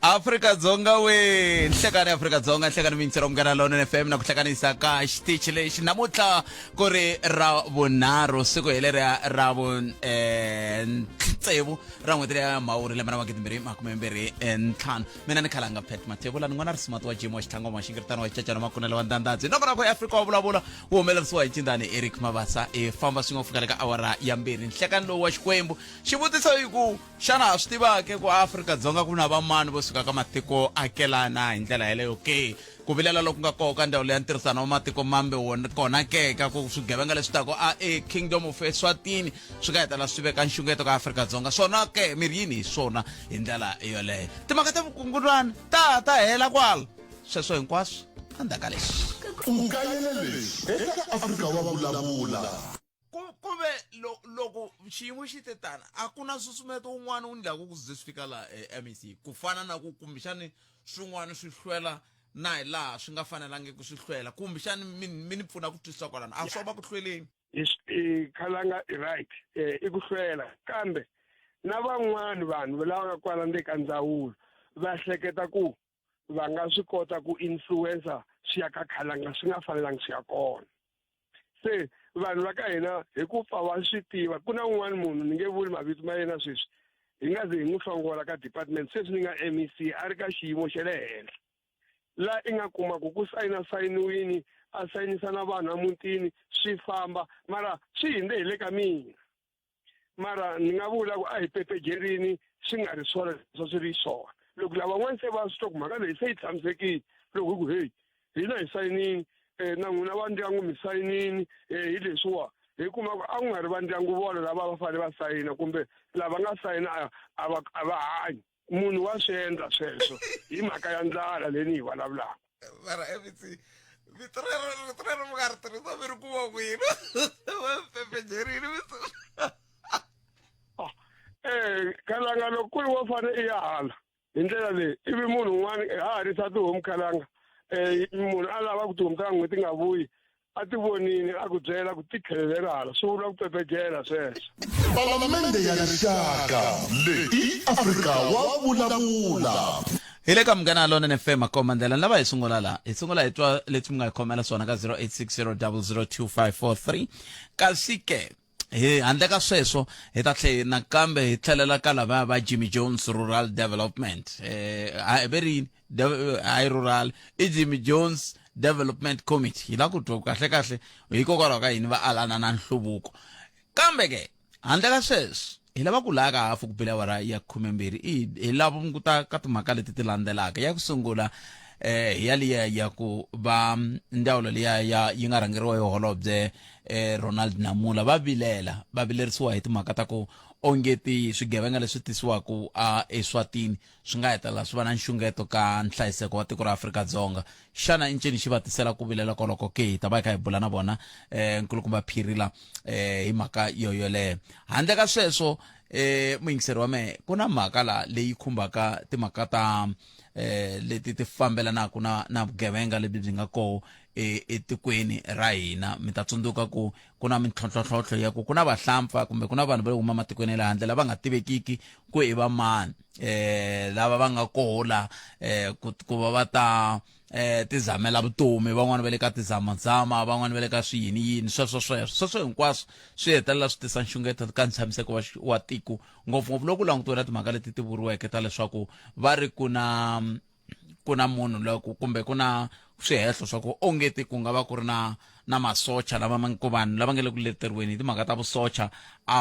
Afrika Dzonga we nhlekani Afrika Dzonga nhlekani miyingiselo munghana lonene FM na ku hlanganisa ka xitichi lexi namuntlha ku ri ra vunharhu siku hi leriya ra vu tsevu ra n'hweti leya mhawuri lembe ra 2025 mina ni khalanga Pat Mathebula ni n'wana risimati wa Jim wa xitlhango wa xingiritano wa xicacana makunele wa ndandadzi nongonoko ya Afrika wa vulavula wu humelerisiwa hi cindani Eric Mabasa i famba swin'we ku fika le ka awara ya mbirhi nhlekani lowu wa Xikwembu xivutiso i ku Xana ha swi tiva ke ku Afrika-Dzonga ku na vamani vo suka ka matiko akelana hi ndlela yeleyo ke? Ku vilela loku nga koho ka ndzawulo ya ntirhisano wa matiko mambe wona kona ke ka ku swigevenga leswi taka a e Kingdom of Eswatini swi nga hetelela swi veka nxungeto ka Afrika-Dzonga. Swona ke mi ri yini hi swona hi ndlela yoleyo? Timhaka ta vukungundwani ta ta hela kwala. Sweswo hinkwaswo endzhaku ka leswi. U kayele leswi eka Afrika Wa Vulavula. Ku ku ve lo, loko xiyimo xi te tana a ku na nsusumeto wun'wana wu ndlaku ku ze swi fika laha eh, MEC ku fana na ku kumbexani swin'wana swi hlwela na hi laha swi nga fanelangiki swi hlwela kumbexani mi mi ni pfuna ku twisisa kwalano a swo va ku hlweleni hi i khalanga i right eh, i ku hlwela kambe na van'wani vanhu lava nga kwala ndzeni ka ndzawulo va hleketa ku va nga swi kota ku influencer swi ya ka khalanga swi nga fanelangi swi ya kona se vanhu va ka hina hi ku pfa va swi tiva ku na un'wana munhu ni nge vuli mavito ma yena sweswi hi nga ze hi n'wi hlongola ka department sweswi ni nga MEC a ri ka xiyimo xa le henhla la i nga kuma ku ku sayina sayiniwini a sayinisa na vanhu emutini swi famba mara swi hindze hi le ka mina mara ni nga vula ku a hi pepejerini swi nga ri swona leswi swi ri swona loko lavan'wana se va swi twa ku mhaka leyi se yi tshamisekile loko hi ku heyi hina hi sayinini um na n'wina va ndyangu mi sayinini um hi leswiwa hi kuma ku a ku nga ri va ndyangu vona lava va fanele va sayina kumbe lava nga sayina a va a va hanyi munhu wa swi endla sweswo hi mhaka ya ndlala leyi ni yi vulavulaka mara mec vito rero rito rero mi nga ri tirhisa mi ri kuma kwini va pepejerini vito eh khalanga loko ku ri wo fane i ya hala hi ndlela leyi ivi munhu un'wana ha ha risa tihomu khalanga um munhu a lava ku tihomu ta n'we ti nga vuyi a ti vonile a ku byela ku ti tlhelelela hala swi vula ku pepejela sweswo Palamende ya Rixaka leyi i Afrika wa vulavula. Hi le ka Munghana Lonene FM Makomba Ndlela ni lava hi sungula la hi sungula hi twa leswi mi nga hi khomela swona ka 0860002543 kasi ke hi handle ka sweswo hi ta tlhe nakambe hi tlhelela ka lavaya va Jimmy Jones Rural Development eh a ve ri hayi rural i Jimmy Jones Development Committee hi la ku twa kahle kahle hikokwalaho ka yini va alana na nhluvuko kambe ke handle ka sweswo hi lava ku laha ka hafu ku bile awara ya khumembirhi i hi lava ku ta ka timhaka leti ti landzelaka ya ku sungula eh hi ya liya ya ku va ndzawulo liya ya yi nga rhangeriwa hi holobye eh Ronald Namula va vilela va vilerisiwa hi timhaka ta ku ongeti swigevenga leswi tisiwaka a eSwatini swi nga hetelela swi va na nxungeto ka nhlayiseko wa tiko ra Afrika-Dzonga xana i ncini xi va tisela ku vilela koloko ke hi ta va hi kha hi bula na vona eh nkulukumba Phirila eh hi mhaka yo yoleyo handle ka sweswo eh muyingiseri wa mehe ku na mhaka la leyi khumbaka timhaka ta eh leti ti fambelanaka na na vugevenga lebyi byi nga koho etikweni ra hina mi ta tsundzuka ku ku na mintlhontlhontlhontlho ya ku ku na vahlampfa kumbe ku na vanhu va le huma matikweni ya le handle lava nga tivekiki ku i va mani eh lava va nga koho la eh ku ku va va ta eh tizamela vutomi van'wani va le ka tizamazama van'wani va le ka swiyini yini sweswo sweswo sweswo hinkwaswo swi hetelela swi tisa nxungeto ka ntshamiseko wa wa tiko ngopfungopfu loko ku langutiwe na timhaka leti ti vuriweke ta leswaku va ri ku na ku na munhu loko kumbe ku na swihehlo swa ku ongeti ku nga va ku ri na na masocha lama ma ku vanhu lava nga le ku leteriweni hi timhaka ta vusocha a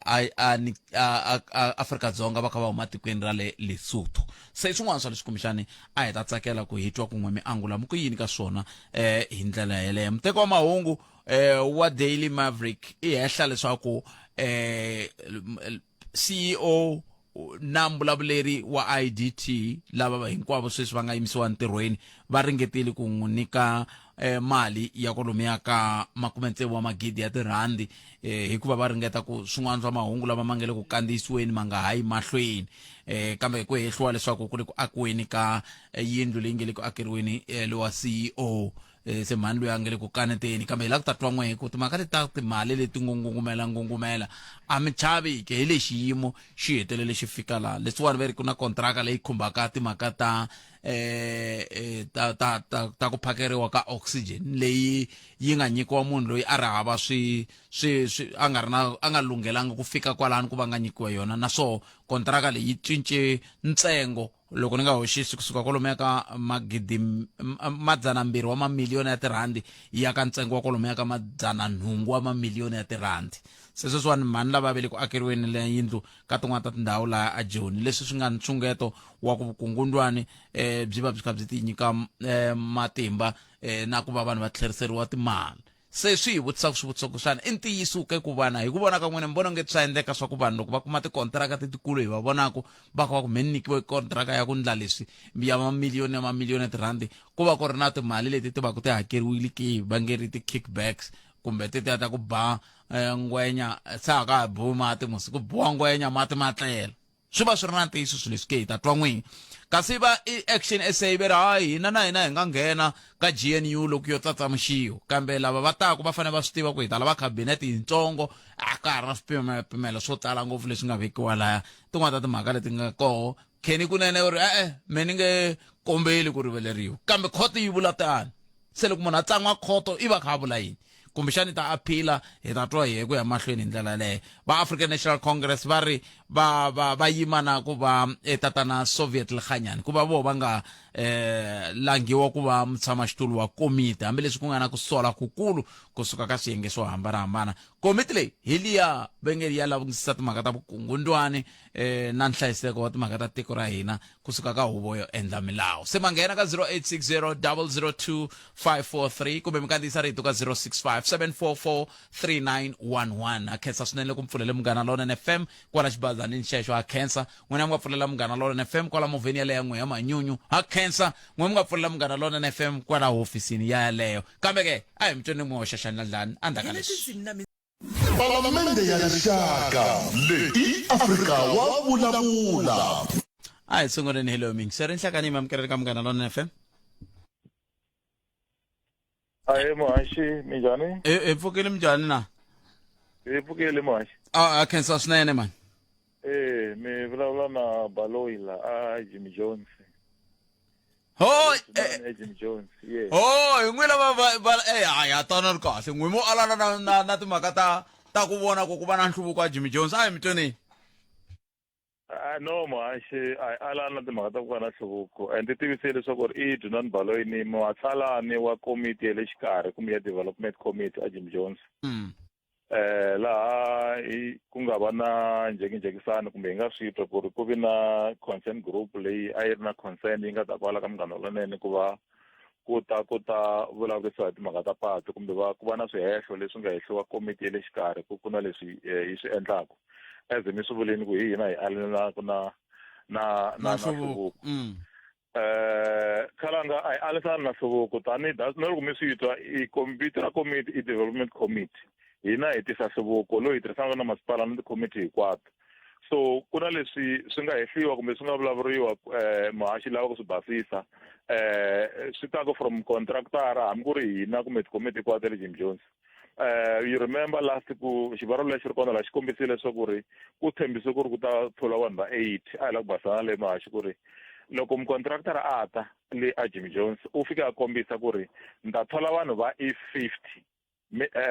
a a a a Afrika-Dzonga va kha va huma tikweni ra le Lesotho se swin'wana swa leswi kumbexani a hi ta tsakela ku hi twa kun'we mi angula mi ku yini ka swona eh hi ndlela yeleyo muteki wa mahungu eh wa Daily Maverick i hehla leswaku eh CEO na mbulavuleri wa IDT lava hinkwavo sweswi va nga yimisiwa ntirhweni va ringetile ku n'wi nyika eh, mali ya kwalomuya ka makume tsevu wa magidi ya tirhandi eh, hikuva va ringeta ku swin'wana swa mahungu lama ma nga le ku kandziyisiweni ma nga ha yi mahlweni eh, kambe ku hehliwa leswaku ku le ku akiweni ka eh, yindlu leyi nge le ku akeriweni eh, lowa CEO. eh, se mhani loyi a nge le ku kaneteni kambe hi lava ku ta twa n'we ku timhaka leti ta timali leti ngo ngungumela ngungumela a mi chavi ke hi le xiyimo xi hetelele xi fika laha leswiwani ve ri ku na kontraka leyi khumbaka timhaka ta eh, eh ta ta ta ta ku phakeriwa ka oxygen leyi yi nga nyikiwa munhu loyi a ri hava swi swi swi a nga ri na a nga lunghelanga ku fika kwalano ku va nga nyikiwa yona naswona kontraka leyi yi cince ntsengo loko ni nga hoxisi kusuka kwalomuya ka magidi madzanambirhi wa mamiliyoni ya tirhandi ya ka ntsengo wa kwalomuya ka madzananhungu wa mamiliyoni ya tirhandi se sweswiwani mhani lava ve le ku akeriweni le yindlu ka tin'wana ta tindhawu laha a joni leswi swi nga nxungeto wa ku vukungundwani um byi va byi kha byi ti nyika um matimba um na ku va vanhu va tlheriseriwa timali Se swi hi vutisaka swivutiso ku xana i ntiyiso ke ku vana hi ku vona ka n'wina mi vona onge swa endleka swa ku vanhu loko va kuma tikontiraka letikulu hi va vonaku va kha va ku me ni nyikiwe kontiraka ya ku ndla leswi ya mamiliyoni ya mamiliyoni ya tirhandi ku va ku ri na timali leti ti va ku ti hakeriwile ke va nge ri ti-kickbacks kumbe tetiya ta ku ba eh, ngwenya se a ka ha biwi mati musi ku biwa ngwenya mati ma tlela swi va swi ri na ntiyiso swilo leswi ke hi ta twa n'wini kasi va i action sa ve ri hayi hina na hina hi nga nghena ka gnu loko yo tsatsamuxiwa kambe lava va taku va fanele va swi tiva ku hi ta lava khabinete yitsongo a ka ha ri na swipimelo swo tala ngopfu leswi nga vekiwa laya tin'wana ta timhaka leti nga koho Kenny kunene u ri e-e me ni nge kombeli ku rivaleriwa kambe khoto yi vula tano se loko munhu a tsan'wa khoto i va kha a vula yini kumbexani ta aphila hi ta twa hi ku ya mahlweni hi ndlela yaleyo va African National Congress va ri va va va yima na ku va eh, tatana Soviet Lekganyane ku va vo va nga eh langiwa ku va mutshamaxitulu wa komiti hambileswi ku nga na ku sola kukulu kusuka ka swiyenge swo hambanahambana komiti leyi hi liya va nge ya lavisisa timhaka ta vukungundwani eh, na nhlayiseko wa timhaka ta tiko ra hina kusuka ka huvo yo endla milawu se manghena ka 0860 002 543 kumbe mi kandziyisa rito ka 065 744 3911 ha khensa swinene loko mi pfulele munghana lonene fm kwala xibazanini xexo ha khensa n'wina mi nga pfulela munghana lonene fm kwala movheni yaleyo ya n'we ya manyunyu ha khensa n'we mi nga pfulela munghana lonene fm kwala hofisini ya yaleyo kambe ke a hi mi tweni n'wi hoxa xandla ndlani endzhaku ka leswi Palamende ya Rixaka leyi i Afrika wa vulavula. A hi sunguleni hi loyi miyingiseri nhlekani mi amukeleni ka Munghana Lonene FM. Ahe muhaxi minjhani? Hi hi pfukile minjhani na? Hi pfukile muhaxi. A a khensa swinene mani. Eh mi vulavula na Baloyi la a Jimmy Jones. Ho eh, Jimmy Jones. Yeah. Ho hi n'wina va va va eh hayi a tana ri kahle n'wi mo alana na na, na timhaka ta ta ku vona ku ku va na nhluvuko wa Jimmy Jones a hi mi tweni. Ah, no muhaxi a hi alani na timhaka ta ku va na nhluvuko and ti tivisile leswaku ri i Dunan Baloyi ni muhatsalani wa komiti ya le xikarhi kumbe ya development committee a Jim Jones. Eh laha hi ku nga va na njhekinjhekisano kumbe hi nga swi twa ku ri ku vi na concern group leyi a yi ri na concern yi nga ta kwala ka munghana lonene ku va ku ta ku ta vulavurisiwa hi timhaka ta patu kumbe va ku va na swihehlo leswi nga hehliwa komiti ya le xikarhi ku ku na leswi eh, yi swi endlaku as mi swi vuleni ku hi hina hi alelanaka na na na na nhluvuko eh khalanga a hi alisani na nhluvuko tani na loko mi swi twa i vito ra komiti i development committee hina hi tisa nhluvuko lowu hi tirhisanaka na masipala na tikomiti hinkwato so ku na leswi swi nga hehliwa kumbe swi nga vulavuriwa eh muhaxi lava ku swi basisa eh swi ta ku from contractor hambi ku ri hina kumbe tikomiti hinkwato le Jim Jones you remember last ku xivaro lexi ri kona la xi kombisile leswaku ri ku tshembise ku ri ku ta thola vanhu va 8 a hi la ku basana le muhaxi ku ri loko mucontractor a ta le a Jimmy Jones u fika a kombisa ku ri ni ta thola vanhu va i 50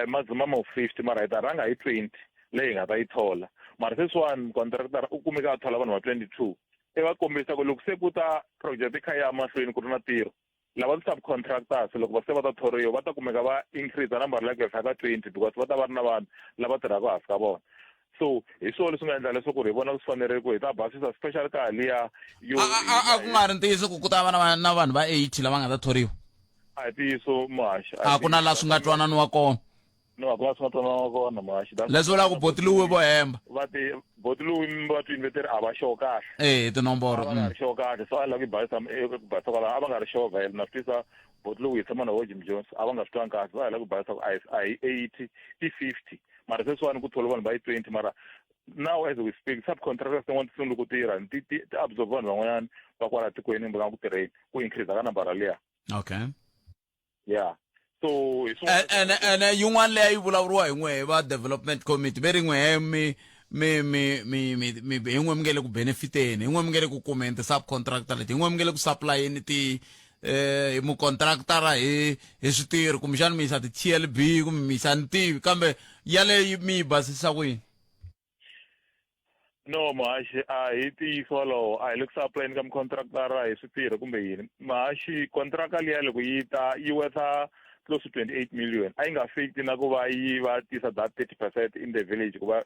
maximum of 50 mara hi ta rhanga hi 20 leyi hi nga ta yi thola mara sweswiwani mucontractor u kumeka a thola vanhu va 22 i va kombisa ku loko se ku ta project yi kha yi ya mahlweni ku ri na ntirho lava ti-subcontractors loko va se va ta thoriwa va ta kumeka va increase number leyi ku ya ka 20 because va ta va ri na vanhu lava tirhaka hansi ka vona so hi swona leswi nga endla leswaku ri hi vona swi fanerile ku hi ta basisa special ka liya yo a ku nga ri ntiyiso ku ku ta va na na vanhu va 80 lava nga ta thoriwa a hi ntiyiso muhaxi a ku na laha swi nga twananiwa kona no a ku na swi nga twananiwa kona muhaxi leswi vulaka ku botiliwe vo hemba va ti botiliwe va ti a va sure kahle eh tinomboro a va nga ri sure kahle so a lava ku basisa ku basisa kwalaho a va nga ri sure vhele na swi tisa botiliwe hi tshama na vo Jim Jones a va nga swi twangi kahle va hela ku basisa ku a hi 80 i 50 mara sweswiwani ku tholiwa vanhu va yi 20 mara now as we speak subcontractors tin'wana ti sungule ku tirha ti ti ti absorb vanhu van'wanyana va kwala tikweni va nga ku tirheni ku increase ka nambara liya okay Yeah, so hi swin'wana Ene ene yin'wana leyi a yi vulavuriwa hi n'we hi va development committee ve ri n'we mi mi mi mi mi mi hi n'we mi nge le ku benefiteni, hi n'we mi nge le ku kumeni ti-subcontractor leti, hi n'we mi nge le ku supplyeni ti mucontractor hi switirho, kumbexana mi yisa ti-TLB kumbe mi yisa ni tivi, kambe yaleyo mi yi basisa ku yini? No muhaxi, a hi ntiyiso wolowo, a hi le ku supplyeni ka mucontractor hi switirho kumbe yini. Muhaxi, kontraka liya loko yi ta yi worth close to 28 million, a yi nga fiki na ku va yi va tisa that 30% in the village ku va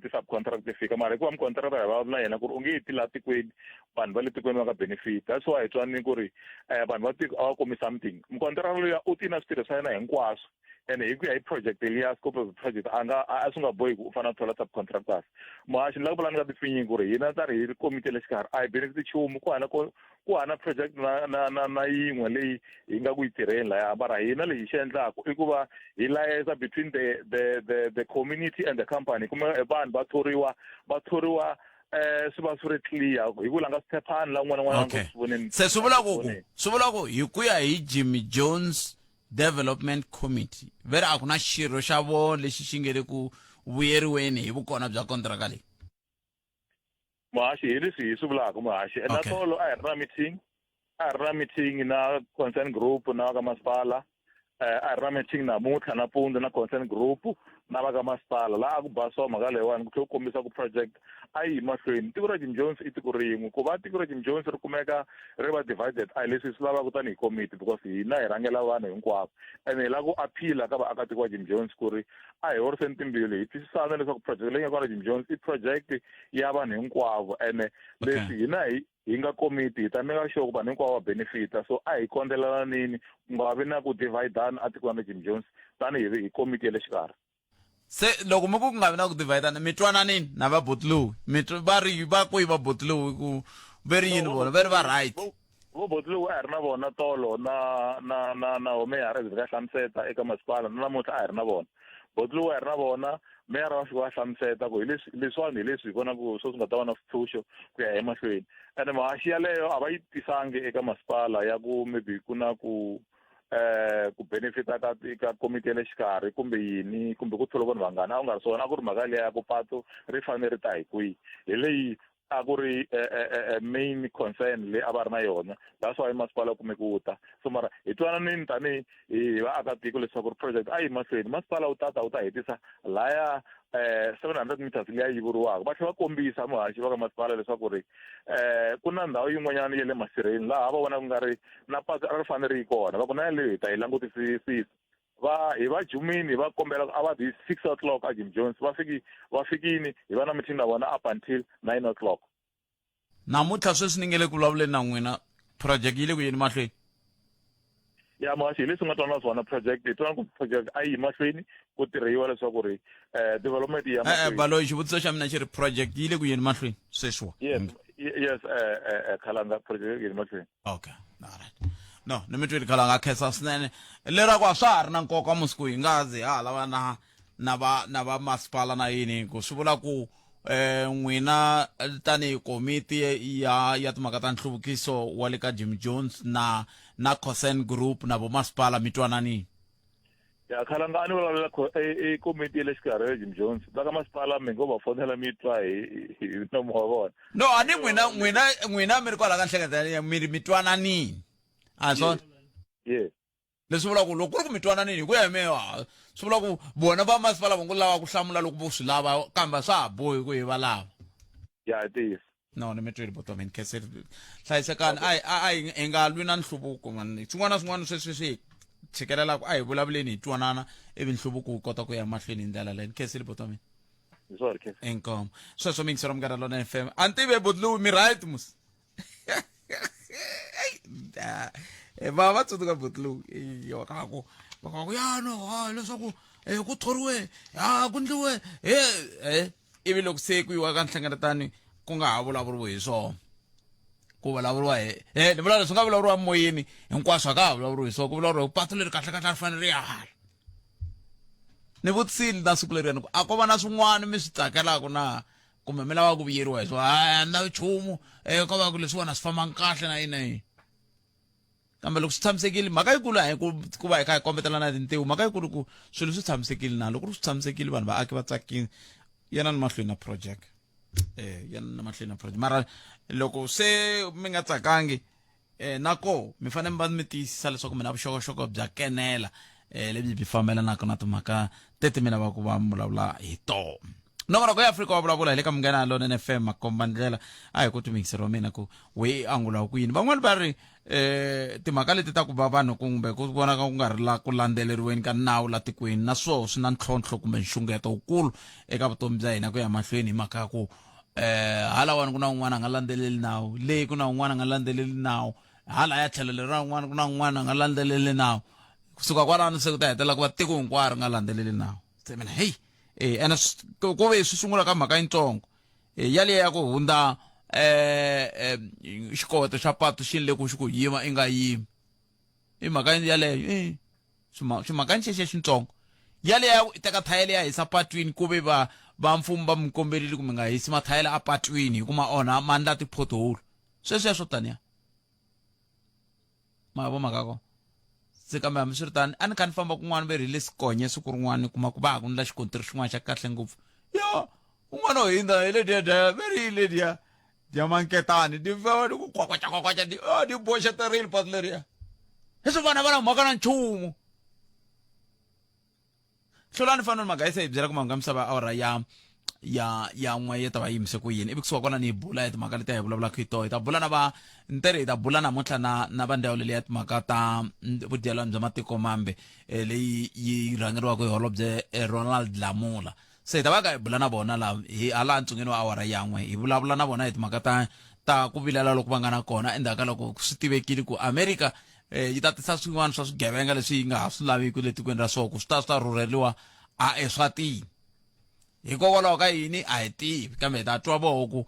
ti-subcontract ti fika. Mara hikuva mucontractor hi vulavula na yena ku ri u nge yi ti laha tikweni, vanhu va le tikweni va nga benefit, that's why hi twanini ku ri vanhu va tiko a va kumi something. Mucontractor luya u ti na switirho swa yena hinkwaswo, ene hi ku ya hi project liya, scope of the project, a nga a swi nga bohi ku u fanele a thola subcontractors. Muhaxi, ni lava ku vula ni nga tipfinyingi ku ri hina ta ri hi komiti ya le xikarhi a hi benefit nchumu, ku hana ku hana project na na na na yin'we leyi hi nga ku yi tirheni laya. Mara hina lexi hi xi endlaku i ku va hi layeza between the community and the company, kumbe vanhu va thoriwa, va thoriwa swi va swi ri clear hi ku langa swiphephani la un'wana na un'wana a nga swi voneni. Se swi vula ku swi vula ku hi ku ya hi Jimmy Jones Development Committee ve ri a ku na xirho xa vona lexi xi nge le ku vuyeriweni hi vukona bya kontraka leyi. Muhaxi, hi leswi hi swi vulaka, muhaxi. Na tolo a hi ri na meeting, a hi ri na meeting na concern group na va ka masipala, a hi ri na meeting namuntlha nampundzu na concern group na va ka masipala, laha a ku basiwa mhaka leyiwani, ku tlhela ku kombisa ku project a yi yi mahlweni. Tiko ra Jim Jones i tiko rin'we, ku va tiko ra Jim Jones ri kumeka ri va divided a hi leswi hi swi lavaka tanihi committee, because hina hi rhangela vanhu hinkwavo, ene hi lava ku appeal ka vaakatiko va Jim Jones ku ri a hi horiseni timbilu, hi twisisana leswaku project leyi nga kona Jim Jones i project ya vanhu hinkwavo, ene leswi hina hi nga komiti hi ta meka sure ku vanhu hinkwavo va benefita. So a hi kondelelanini, ku nga vi na ku dividana etikweni ra Jim Jones tanihi hi komiti ya le xikarhi. Se loko mi ku ku nga vi na ku dividana, mi twananini na va Botlowi? Mi va ri va kwihi va Botlowi ku ve ri yini vona? Ve ri va right? Vo Botlowi a hi ri na vona tolo na na na na ho meyara hi ka hlamuseta eka masipala, na namuntlha a hi ri na vona. Botlowi a hi ri na vona, meyara va fika va hlamuseta ku hi leswi leswiwani, hi leswi hi vona ku swo swi nga ta va na switshunxo ku ya emahlweni. Ene muhaxi yaleyo a va yi tisangi eka masipala ya ku maybe ku na ku ku benefita ka komiti ya le xikarhi kumbe yini, kumbe ku thola vanhu vangani, a ku nga ri swona. A ku ri mhaka liya ya ku patu ri fanele ri ta hi kwihi, hi leyi a ku ri main concern leyi a va ri na yona. That's why masipala kume ku ta. So mara hi twananini tanihi hi vaakatiko leswaku ri project a yi mahlweni, masipala wu tata wu ta hetisa laya 700 meters liya yi vuriwaka. Va tlhela va kombisa, muhaxi, va ka masipala leswaku ri ku na ndhawu yin'wanyana ya le masirheni laha va vona ku nga ri na patu a ri fanele ri yi kona, va ku na yaleyo hi ta yi langutisisa. Va hi va jumini va kombela a va hi 6 o'clock a Jim Jones, va fiki va fikini, hi va na meeting na vona up until 9 o'clock. Namuntlha sweswi ni nge le ku vulavuleni na n'wina, project yi le ku yeni mahlweni? Ya muhaxi, hi leswi nga twana swona, project hi twana ku project a yi mahlweni ku tirhiwa leswaku ri development ya mahlweni. Baloyi, xivutiso xa mina xi ri project yi le ku yeni mahlweni sweswiwa? Yes, yes, Khalanga, project yi yeni mahlweni. Okay, all right. No, ni mi twile, Khalanga, khensa swinene. Leraku a swa ha ri na nkoka musiku hi nga zi ha lava na na va na va masipala na yini, ku swi vula ku n'wina tanihi komiti ya timhaka ta nhluvukiso wa le ka Jim Jones na na Concern Group na vomasipala mi twananini? Ya Khalanga, a ni vulavula i komiti ya le xikarhi ya Jim Jones, va ka masipala mi ngo va fonela mi twa hi nomo wa vona. No, a ni n'wina mi ri kwala ka nhlengeletano mi ri mi twananini, a hi swona? Yes. Leswi vula ku loko ku ri ku mi twananini hi ku ya hi mehe, swi vula ku vona va masipala va ngo lava ku hlamula loko vo swi lava, kambe swa ha bohi ku hi va lava. Ya, hi ntiyiso. No, ni mi twile, botomi ni khenseli, hlayisekani. A hi nga lwi na nhluvuko mani, swin'wana na swin'wana sweswi swi hi tshikelelaka a hi vulavuleni hi twanana, ivi nhluvuko wu kota ku ya mahlweni hi ndlela leyi. Ni khenseli, botomi. Inkomo. Sweswo miyingiselo Munghana Lonene FM, a ni tivi botlowi mi right mus va va tsundzuka botlowi yo ka ku va ka ku ya no ha leswaku ku thoriwe ha ku ndliwe he, ivi loko se ku yiwa ka nhlengeletano ku nga ha vulavuriwi hi swona, ku vulavuriwa hi he ni vula leswi nga vulavuriwa moyeni hinkwaswo a ka ha vulavuriwi hi swona, ku vulavuriwa hi patu leri kahle kahle a ri fanele ri ya hala. Ni vutisile na siku leriyani ku a ko va na swin'wana mi swi tsakelaka na kumbe mi lava ku vuyeriwa hi swona? Hayi, a ni lavi nchumu, ko va ku leswiwani a swi fambanga kahle na yini na yini. Kambe loko swi tshamisekile, mhaka yikulu a hi ku ku va hi kha hi kombetelana hi tintiho, mhaka yikulu ku swilo swi tshamisekile na loko ri swi tshamisekile vanhu vaaki va tsakile, yanani mahlweni na project. Yanani mahlweni na project. Mara loko se mi nga tsakangi na koho mi fanele mi va mi tiyisisa leswaku mi na vuxokoxoko bya kenela lebyi byi fambelanaka na timhaka teti mi lavaka ku va mi vulavula hi tona. Nongonoko ya Afrika wa vulavula hi le ka Munghana Lonene FM makomba ndlela a hi ku timiyiseri wa mina ku we angula ku yini. Van'wani va ri timhaka leti ta ku va vanhu kumbe ku vonaka ku nga ri la ku landzeleriweni ka nawu la tikweni na swoho swi na ntlhontlho kumbe nxungeto wukulu eka vutomi bya hina ku ya mahlweni hi mhaka ya ku halawani ku na un'wana a nga landzeleli nawu, leyi ku na un'wana a nga landzeleli nawu, hala ya tlhelo leriya un'wana ku na un'wana a nga landzeleli nawu. Kusuka kwalano se ku ta hetelela ku va tiko hinkwaro ri nga landzeleli nawu. Se mina heyi ene ku ve swi sungula ka mhaka yitsongo yaliya ya ku hundza xikoweto xa patu xi le ku xi ku yima i nga yimi i mhaka yaleyo ximhakani xexo xitsongo yaliya ya ku i teka thayele ya hisa patwini ku ve va va mfumo va mi komberile ku mi nga hisi mathayele a patwini hi ku ma onha ma ndla ti-pothole sweswiya swo taniya ma vo mhaka kona. Se kambe hambiswiritano a ni kha ni famba kun'wana ve ri hi le Sikonye siku rin'wana ni kuma ku va ha ku ndla xikontiri xin'wana xa kahle ngopfu. Ya un'wana u hindza hi lediya dya ve ri hi lediya dya manketani di famba di ku kwakwaca kwakwaca di oh, di boxeterile patu leriya. Leswi vana va na mhaka na nchumu. Hlulani Fanon Magaisa hi byela ku mahungu ya misava awara ya ya ya n'we ya ta va yimise ku yini ivi kusuka kona ni hi bula hi timhaka leti hi vulavulaka hi toho hi ta bula na va ntere hi ta bula namuntlha na na va ndzawulo leya timhaka ta vudyelwani bya matiko mambe leyi yi rhangeriwaka hi holobye Ronald Lamola se hi ta va ka hi bula na vona la hi hala ntsungeni wa awara ya n'we hi vulavula na vona hi timhaka ta ta ku vilela loku va nga na kona endzhaku ka loko swi tivekile ku America yi ta tisa swin'wana swa swigevenga leswi yi nga ha swi laviki le tikweni ra swona ku swi ta swi ta rhurheliwa a Eswatini hikokwalaho ka yini a hi tivi kambe hi ta twa voho ku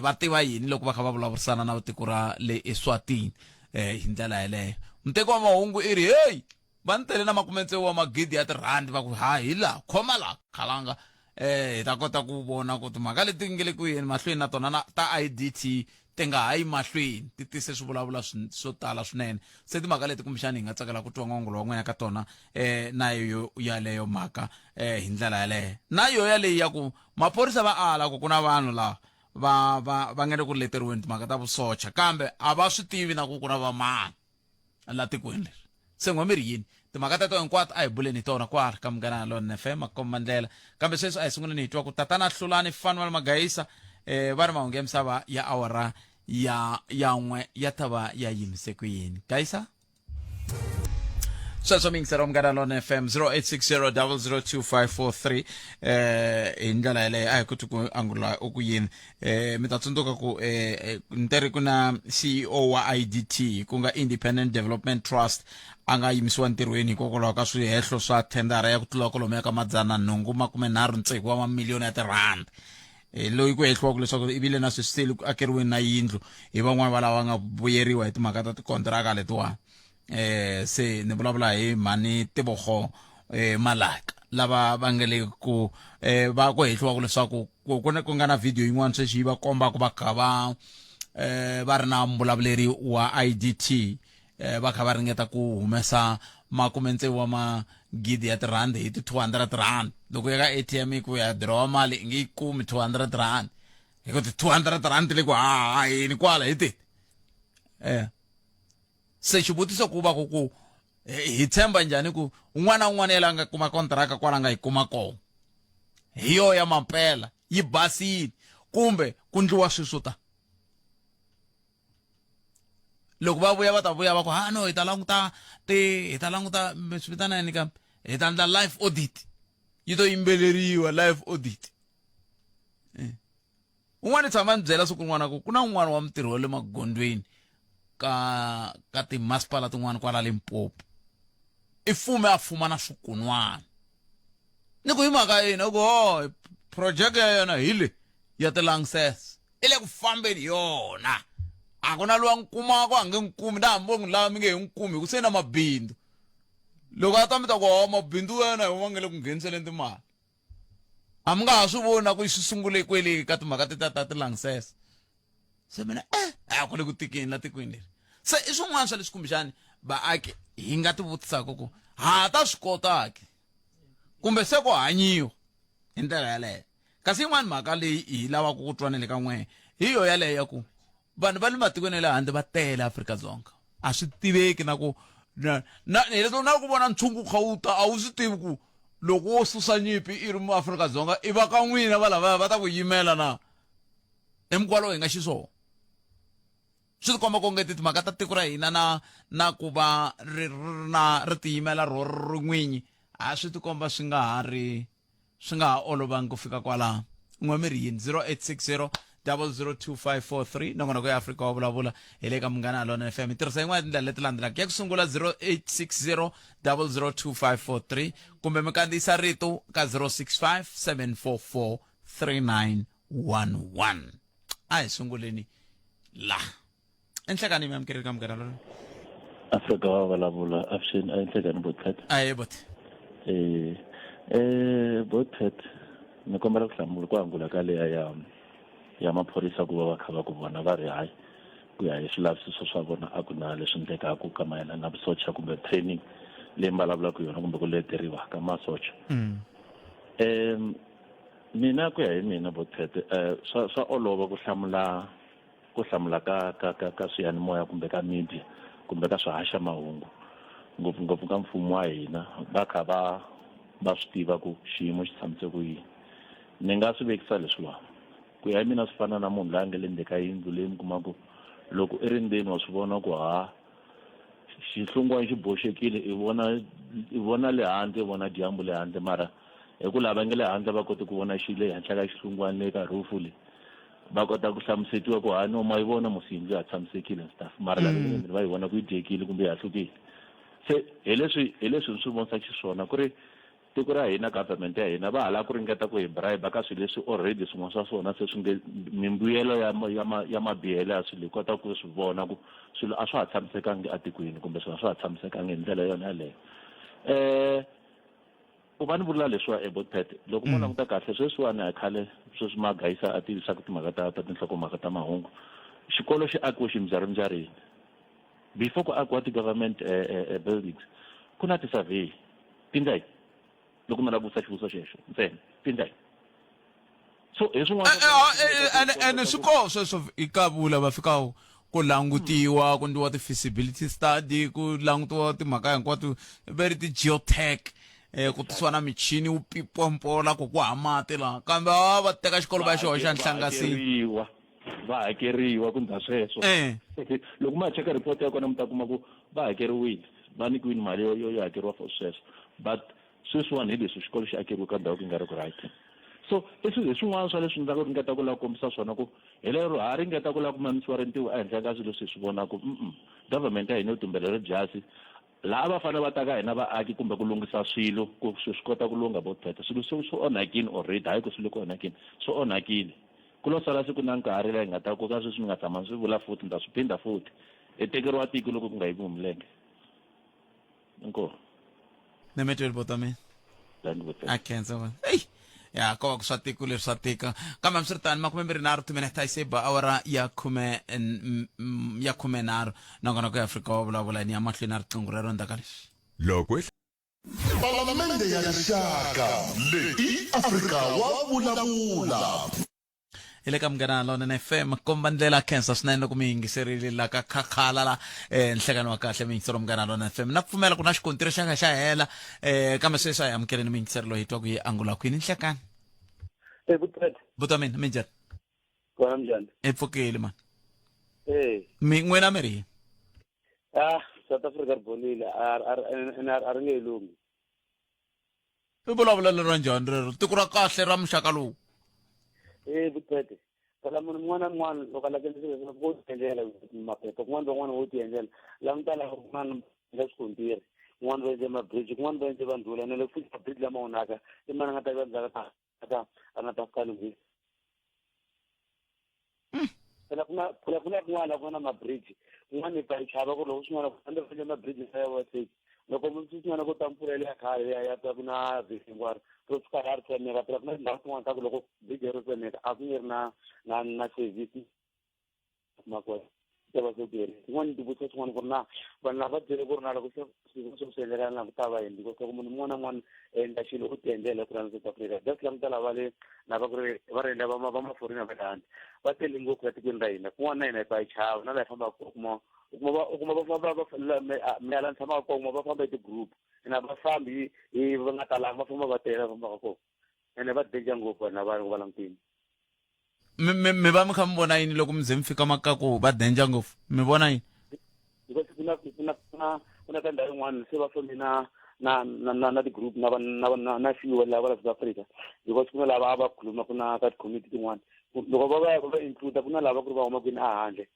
va tiva yini loko va kha va vulavurisana na tiko ra le Eswatini hi ndlela yeleyo muteki wa mahungu i ri heyi va ni tele na makumetsevu wa magidi ya tirhandi va ku ha hi laha khoma laha khalanga hi ta kota ku vona ku timhaka leti nge le ku yeni mahlweni na tona na ta IDT ti nga ha yi mahlweni ti tise swivulavula swo tala swinene se timhaka leti kumbexani hi nga tsakela ku twa n'wangulo wa n'wina ka tona na yo yaleyo mhaka hi ndlela yaleyo na yo yaleyi ya ku maphorisa va ala ku ku na vanhu lava va va va nga le ku leteriweni timhaka ta vusocha kambe a va swi tivi na ku ku na vamani la tikweni leri se n'we mi ri yini timhaka teto hinkwato a hi buleni hi tona kwala ka Munghana Lonene FM makomba ndlela kambe sweswi a hi sunguleni hi twa ku tatana Hlulani Fanuel Magayisa va ri mahungu ya misava ya awara ya ya n'we ya ta va ya yimise ku yini Gayisa sweswo mi yingisela Munghana Lonene FM 0860002543 hi ndlela yeleyo a hi kuti ku angula u ku yini mi ta tsundzuka ku ntere ku na CEO wa IDT ku nga Independent Development Trust a nga yimisiwa ntirhweni hikokwalaho ka swihehlo swa thendara ya ku tlula kwalomuya ka madzana nhungu makume nharhu tsevu wa mamiliyoni ya tirhandi loyi ku hehliwaka leswaku i vile na sweswi se le ku akeriweni na yindlu hi van'wana va lava nga vuyeriwa hi timhaka ta tikontiraka letiwani se ni vulavula hi mhani Tebogo Malaka lava va nga le ku va ku hehliwaka leswaku ku ku ku nga na video yin'wana sweswi yi va kombaka va kha va va ri na mbulavuleri wa IDT va kha va ringeta ku humesa makume tsevu wa magidi ya tirhandi hi ti 200 rand loko ya ka ATM ku ya dirowa mali i nge yi kumi 200 rand hi ku ti 200 rand le ku hahaheni kwala hi teti se xivutiso ku va ku ku hi tshemba njhani ku un'wana na un'wana yela nga kuma kontraka kwala nga yi kuma kona hi yo ya mampela yi basile kumbe ku ndliwa swilo swo ta loko va vuya va ta vuya va ku ha no hi ta languta ti hi ta languta mi swi vitana yini kambe hi ta endla life audit yi to yimbeleriwa life audit Un'wana tshama ni byela siku rin'wana ku ku na un'wana wa mutirhi wa le magondzweni ka ka timasipala tin'wana kwala Limpopo i fume a fuma na swikunwana ni ku hi mhaka yini ku ho project ya yena hi le ya ti-lances i le ku fambeni yona a ku na loyi a n'wi kumaka a nge n'wi kumi na hambi vo n'wi lava mi nge he n'wi kumi hi ku se na mabindzu loko a ta mi ta ku ho mabindzu ya yena hi wona nga le ku ngheniseleni timali a mi nga ha swi voni na ku swi sungule kwele ka timhaka ti ta ta ti-lances se mina a ku le ku tikeni la tikweni leri se i swin'wana swa leswi kumbexani Vaaki hi nga ti vutisaka ku ha ta swi kota ke kumbe se ku hanyiwa hi ndlela yaleyo. Kasi yin'wana mhaka leyi hi lavaka ku twa na le ka n'wehe hi yo yaleyo ya ku vanhu va le matikweni ya le handle va tele Afrika-Dzonga, a swi tiveki na ku na na hileswaku na ku vona ntshungu wu kha wu ta a wu swi tivi ku loko wo susa nyimpi i ri muAfrika-Dzonga i va ka n'wina va lavaya va ta ku yimela na hi mukwa lowu hi nga xiswona. Swi tikomba ku onge timhaka ta tiko ra hina na na ku va ri ri na ri tiyimela ro ri n'winyi a swi tikomba swi nga ha ri swi nga ha olovangi ku fika kwalaho. N'we mi ri yini? 0860 002543 nongonoko ya Afrika wa vulavula hi le ka Munghana Lonene FM. Hi tirhisa yin'wana ya tindlela leti landzelaka. Ya ku sungula 0860 002543 kumbe mi kandziyisa rito ka 065 744 3911. A hi sunguleni la. Enhlekani mi amukeleka Munghana Lonene. Afrika wa vulavula avuxeni a enhlekani Botpet. Ahee bot. Eh Botpet ni kombela ku hlamula ku angula ka leya ya ya maphorisa ku va va kha va ku vona va ri hayi ku ya hi swilavisiso swa vona a ku na leswi endlekaka ka mayelana na vusocha kumbe training leyi mi vulavulaka yona kumbe ku leteriwa ka masocha. Mina ku ya hi mina Botpet swa swa olova ku hlamula ku hlamula ka ka ka ka swiyanimoya kumbe ka media kumbe ka swihaxamahungu ngopfungopfu ka mfumo wa hina va kha va va swi tiva ku xiyimo xi tshamise ku yini. Ni nga swi vekisa leswiwani ku ya hi mina swi fana na munhu loyi a nga le ndzeni ka yindlu leyi mi kumaka loko i ri ndzeni wa swi vona ku ha xihlungwana xi boxekile i vona i vona le handle i vona dyambu le handle mara hi ku lava nga le handle va koti ku vona xi le henhla ka xihlungwana le ka roof le va kota ku hlamusetiwa ku ha no ma yi vona mos yindlu ya ha tshamisekile and stuff mara lava nga le ndzeni va yi vona ku yi dyekile kumbe yi hahlukile. Se hi leswi hi leswi ni swi vonisaka xiswona ku ri tiko ra hina government ya hina va ha lava ku ringeta ku hi bribe ka swilo leswi already swin'wana swa swona se swi nge mimbuyelo ya ya ya mabihelo ya swilo hi kota ku swi vona ku swilo a swa ha tshamisekangi etikweni kumbe swilo a swa ha tshamisekangi hi ndlela yona yaleyo. Ku va ni vula leswiwa eBotpet loko mo languta kahle sweswiwani a khale sweswi magayisa a tivisaka timhaka ta ta tinhlokomhaka ta mahungu xikolo xi akiwe ximbyarimbyarini before ku akiwa ti-government buildings ku na ti-survey ti ndla yini loko mi lava ku vutisa xivutiso xexo ntsena ti ndla yini so hi swin'wana ene swi koho sweswo i ka vula va fika ku langutiwa ku ndliwa ti-feasibility study ku langutiwa timhaka hinkwato ve ri ti-geotech ku tisiwa na michini wu pipompola ku ku ha mati laha kambe va va teka xikolo va ya xi hoxa nhlangasini va hakeriwa ku ndla sweswo loko ma cheka report ya kona mi ta kuma ku va hakeriwile va nyikiwile mali yo yo hakeriwa for sweswo but sweswiwani hi leswi xikolo xi akeriwe ka ndhawu ku nga ri ku right. So i swilo hi swin'wana swa leswi ni ringeta ku lava ku kombisa swona ku hi lero ha ringeta ku lava ku mamisiwa rintiho ehenhla ka swilo leswi hi swi vonaka government ya hina yo tumbela ri byasi laha va fanele va ta ka hina vaaki kumbe ku lunghisa swilo ku swi swi kota ku lungha vo pheta swilo swi swi onhakile already hayi ku swi le ku onhakeni swi onhakile ku lo sala siku na nkarhi laha hi nga ta ku ka sweswi ni nga tshama ni swi vula futhi ni ta swi phinda futhi hi tekeriwa tiko loko ku nga yiviwi milenge. Inkomu. Nemetweli bota mina. A khensa va. Ey. Ya ko va ku swa tiko leswi swa tika. Kambe hambiswiritano 23 timinete a yi se ba awara ya khume ya khumenharhu nongonoko ya Afrika wa vulavula ni ya mahlweni na riqingho rero endzhaku ka leswi. Loko Palamende ya Rixaka leyi i Afrika wa vulavula. Hi le ka Munghana Lonene FM komba ndlela khensa swinene loko mi yingiserile la ka khakhala la nhlekani wa kahle mi yingiseri Munghana Lonene FM na pfumela ku na xikontiri xa ka xa hela kambe sweswi a hi amukeleni mi yingiseri loyi hi twa ku yi angula kwini nhlekani. Eh Butpet. Buta mina minjhani? Kona minjhani? Hi pfukile mani. Eh. Mi n'wina mi ri yini? Ah, South Africa ri bolile a a ri nge lunghi. I vulavulelo ra njhani rero? Tiko ra kahle ra muxaka lowu. Eh Butpete. Phela munhu un'wana na un'wana loko a lava ku endla swilo leswi vo tiendlela maphepha kun'wana van'wana vo tiendlela languta laha kun'wana endla swikontiri kun'wana va endle ma-bridge kun'wana va endle vandhula ene loko fika ma-bridge lama onhaka i mani a nga ta va ndzhaka ta a nga ta fika lunghisa phela ku na phela ku na kun'wana ku nga na ma-bridge kun'wana hi pfa hi chava ku ri loko swin'wana ku fanele va endla ma-bridge ya wa state loko swin'wana ko ta mpfula leya khale ya ya ta ku na vhiki hinkwaro ro fika ra ri tsemeka phela ku na tindhawu tin'wana ta ku loko bridge ro tsemeka a ku nge ri na na na service kuma kona. ta va se ku herile. Swin'wana ni tivutisa swin'wana ku ri na vanhu lava va byele ku ri na loko se swilo swo swi endleka na ku ta va yini, because loko munhu un'wana na un'wana endla xilo u ti endlela ku rhandza South Africa. Just languta lava le lava ku ri va ri endla va va ma-foreigner va le handle, va tele ngopfu la tikweni ra hina. Kun'wana na hina hi pfa hi chava na laha hi fambaka kona, u kuma va famba va mina laha ni tshamaka kona, u kuma va famba hi ti-group, ene a va fambi hi va nga talanga, va famba va tele va fambaka kona, ene va danger ngopfu vanhu lava loko va langutile. Mi va mi kha mi vona yini loko mi ze mi fika makaku va danger ngopfu, mi vona yini? Because ku na ka ndhawu yin'wana se va fambe na ti-group na na few lava la South Africa, because ku na lava a va khuluma ku na ka ti-community tin'wana, loko va va include, ku na lava ku ri va huma kwini a handle,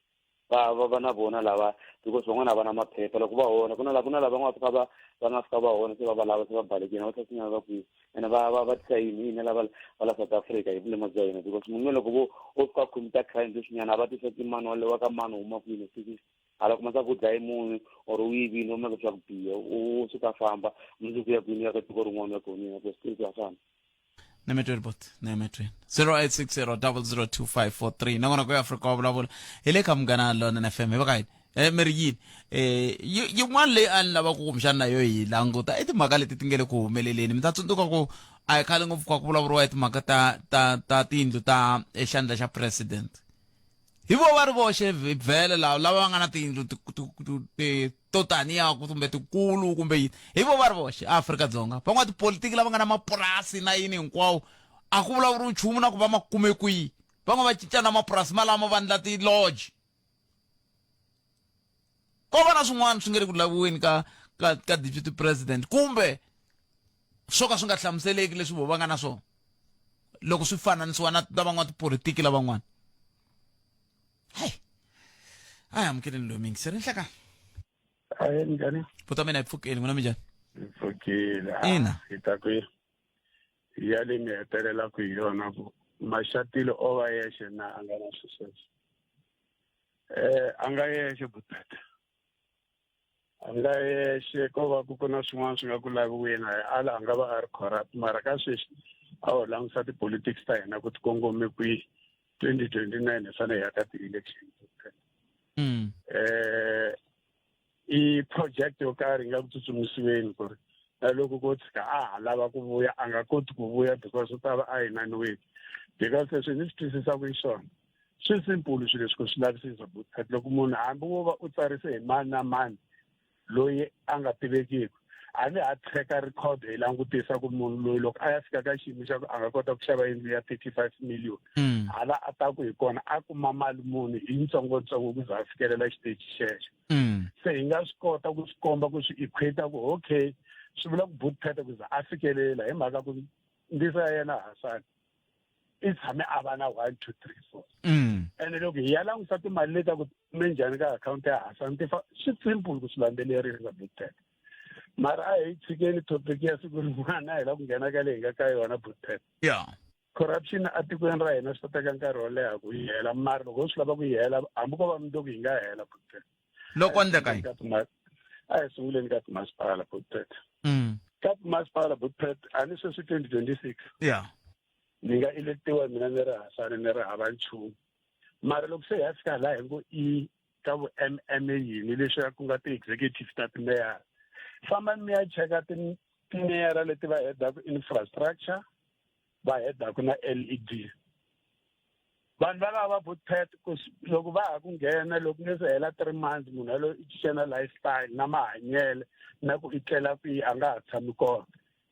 va na vona lava, because van'wana a va na maphepha. Loko va hona, ku na lava nga fika va nga fika va hona, se va lava se va balekile, va tlhela va kwihi, ene va tisa yini hina lava va la South Africa hi vulema bya hina, because munhu loko vo o fika commit crime sweswinyana, a va tisa ti mani wale wa ka mani, huma kwini hala, kuma swa ku dlaye munhu or u yivile, u maka swa ku biha, u suka famba mundzuku ya kwini, ya ka tiko rin'wana ya kona, ku swi ya fana. Nemetweni bot, nemetweni 0860 002543. Nakona ku Afrika wa vulavula hi le ka Munghana Lonene FM. Hi va ka yini mi ri yini? Yin'wana leyi a ni lava ku kumbexana na yo hi languta i timhaka leti ti nge le ku humeleleni. Mi ta tsundzuka ku a hi khale ngopfu ka ku vulavuriwa hi timhaka ta tiyindlu ta xandla xa president. Hi vo va ri voxe vhele lava va nga na tiyindlu to taniya kumbe tikulu kumbe yini, hi vo va ri voxe Afrika-Dzonga. Van'watipolitiki lava nga na mapurasi na yini hinkwawo, a ku vulavuriwi nchumu na ku va ma kume kwihi. Van'we va cinca na mapurasi malamo va ndla ti-lodge. Ko va na swin'wana swi nge le ku laviweni ka deputy president, kumbe swo ka swi nga hlamuseleki leswi vo va nga na swona loko swi fananisiwa na van'watipolitiki lavan'wana. Hey, a hi amukeleni loyi mingiseri nhlekani. Ahe, njhani? Puta mina, hi pfukeli, n'wina minjhani? Hi pfukile. Ina. Hi ta ku ya leyi mi hetelelaka hi yona ku Mashatile o va yexe na a nga na swilo sweswo. A nga yexe, butata, a nga yexe. Ko va ku na swin'wana swi nga ku laviweni. A hi ala a nga va a ri corrupt, mara ka sweswi a ho langusa ti-politics ta hina ku ti kongome kwihi. 2029 hi fanele hi ya ka ti-election. I project yo karhi yi nga ku tsutsumisiweni ku ri na loko ko tshika a ha lava ku vuya, a nga koti ku vuya because u ta va a yinaniwile, because leswi ni swi twisisaka i swona swi simple swilo leswi ku swi lavisisa, but loko munhu hambi wo va u tsarise hi mani na mani loyi a nga tivekiki, a ni ha track record hi langutisa ku munhu loyi loko a ya fika ka xiyimo xa ku a nga kota ku xava yindlu ya 35 million, hala a ta ku hi kona a kuma mali muni hi ntsongotsongo ku za a fikelela xiteji xexo. Se hi nga swi kota ku swi komba, ku swi equate ku okay, swi vula ku Bootpet ku za a fikelela hi mhaka ku ndisa ya yena Hasani i tshame a va na one, two, three, four. Ene loko hi ya langusa timali leti ku kume njhani ka akhawunti ya Hasani, ti swi simple ku swi landzelerisa, Bootpet. Mara a hi tshikeni topic ya siku rin'wana, a hi la ku nghena ka leyi hi nga ka yona, Bootpet. Corruption atikweni ra hina swi ta teka nkarhi wo leha ku yi hela, mara loko swi lava ku yi hela, hambi ko va mundzuku yi nga hela, Bootpet. Loko endleka yini? A hi sunguleni ka timasipala, Bootpet. Ka timasipala, Bootpet, a ni sweswi 2026 ni nga electiwa mina ni ri Hasani, ni ri hava nchumu, mara loko se hi ya fika laha hi ngo i ka vu MM yini leswi ku nga ti-executive ta timeyara, fambani mi ya cheka timeyara leti va hedaku infrastructure, va hedaku na LED. Vanhu va lava Bootpet ku loko va ha ku nghena, loko nge se hela 3 months, munhu yaloye i cinca na lifestyle na mahanyele na ku i tlela kwihi, a nga ha tshami kona.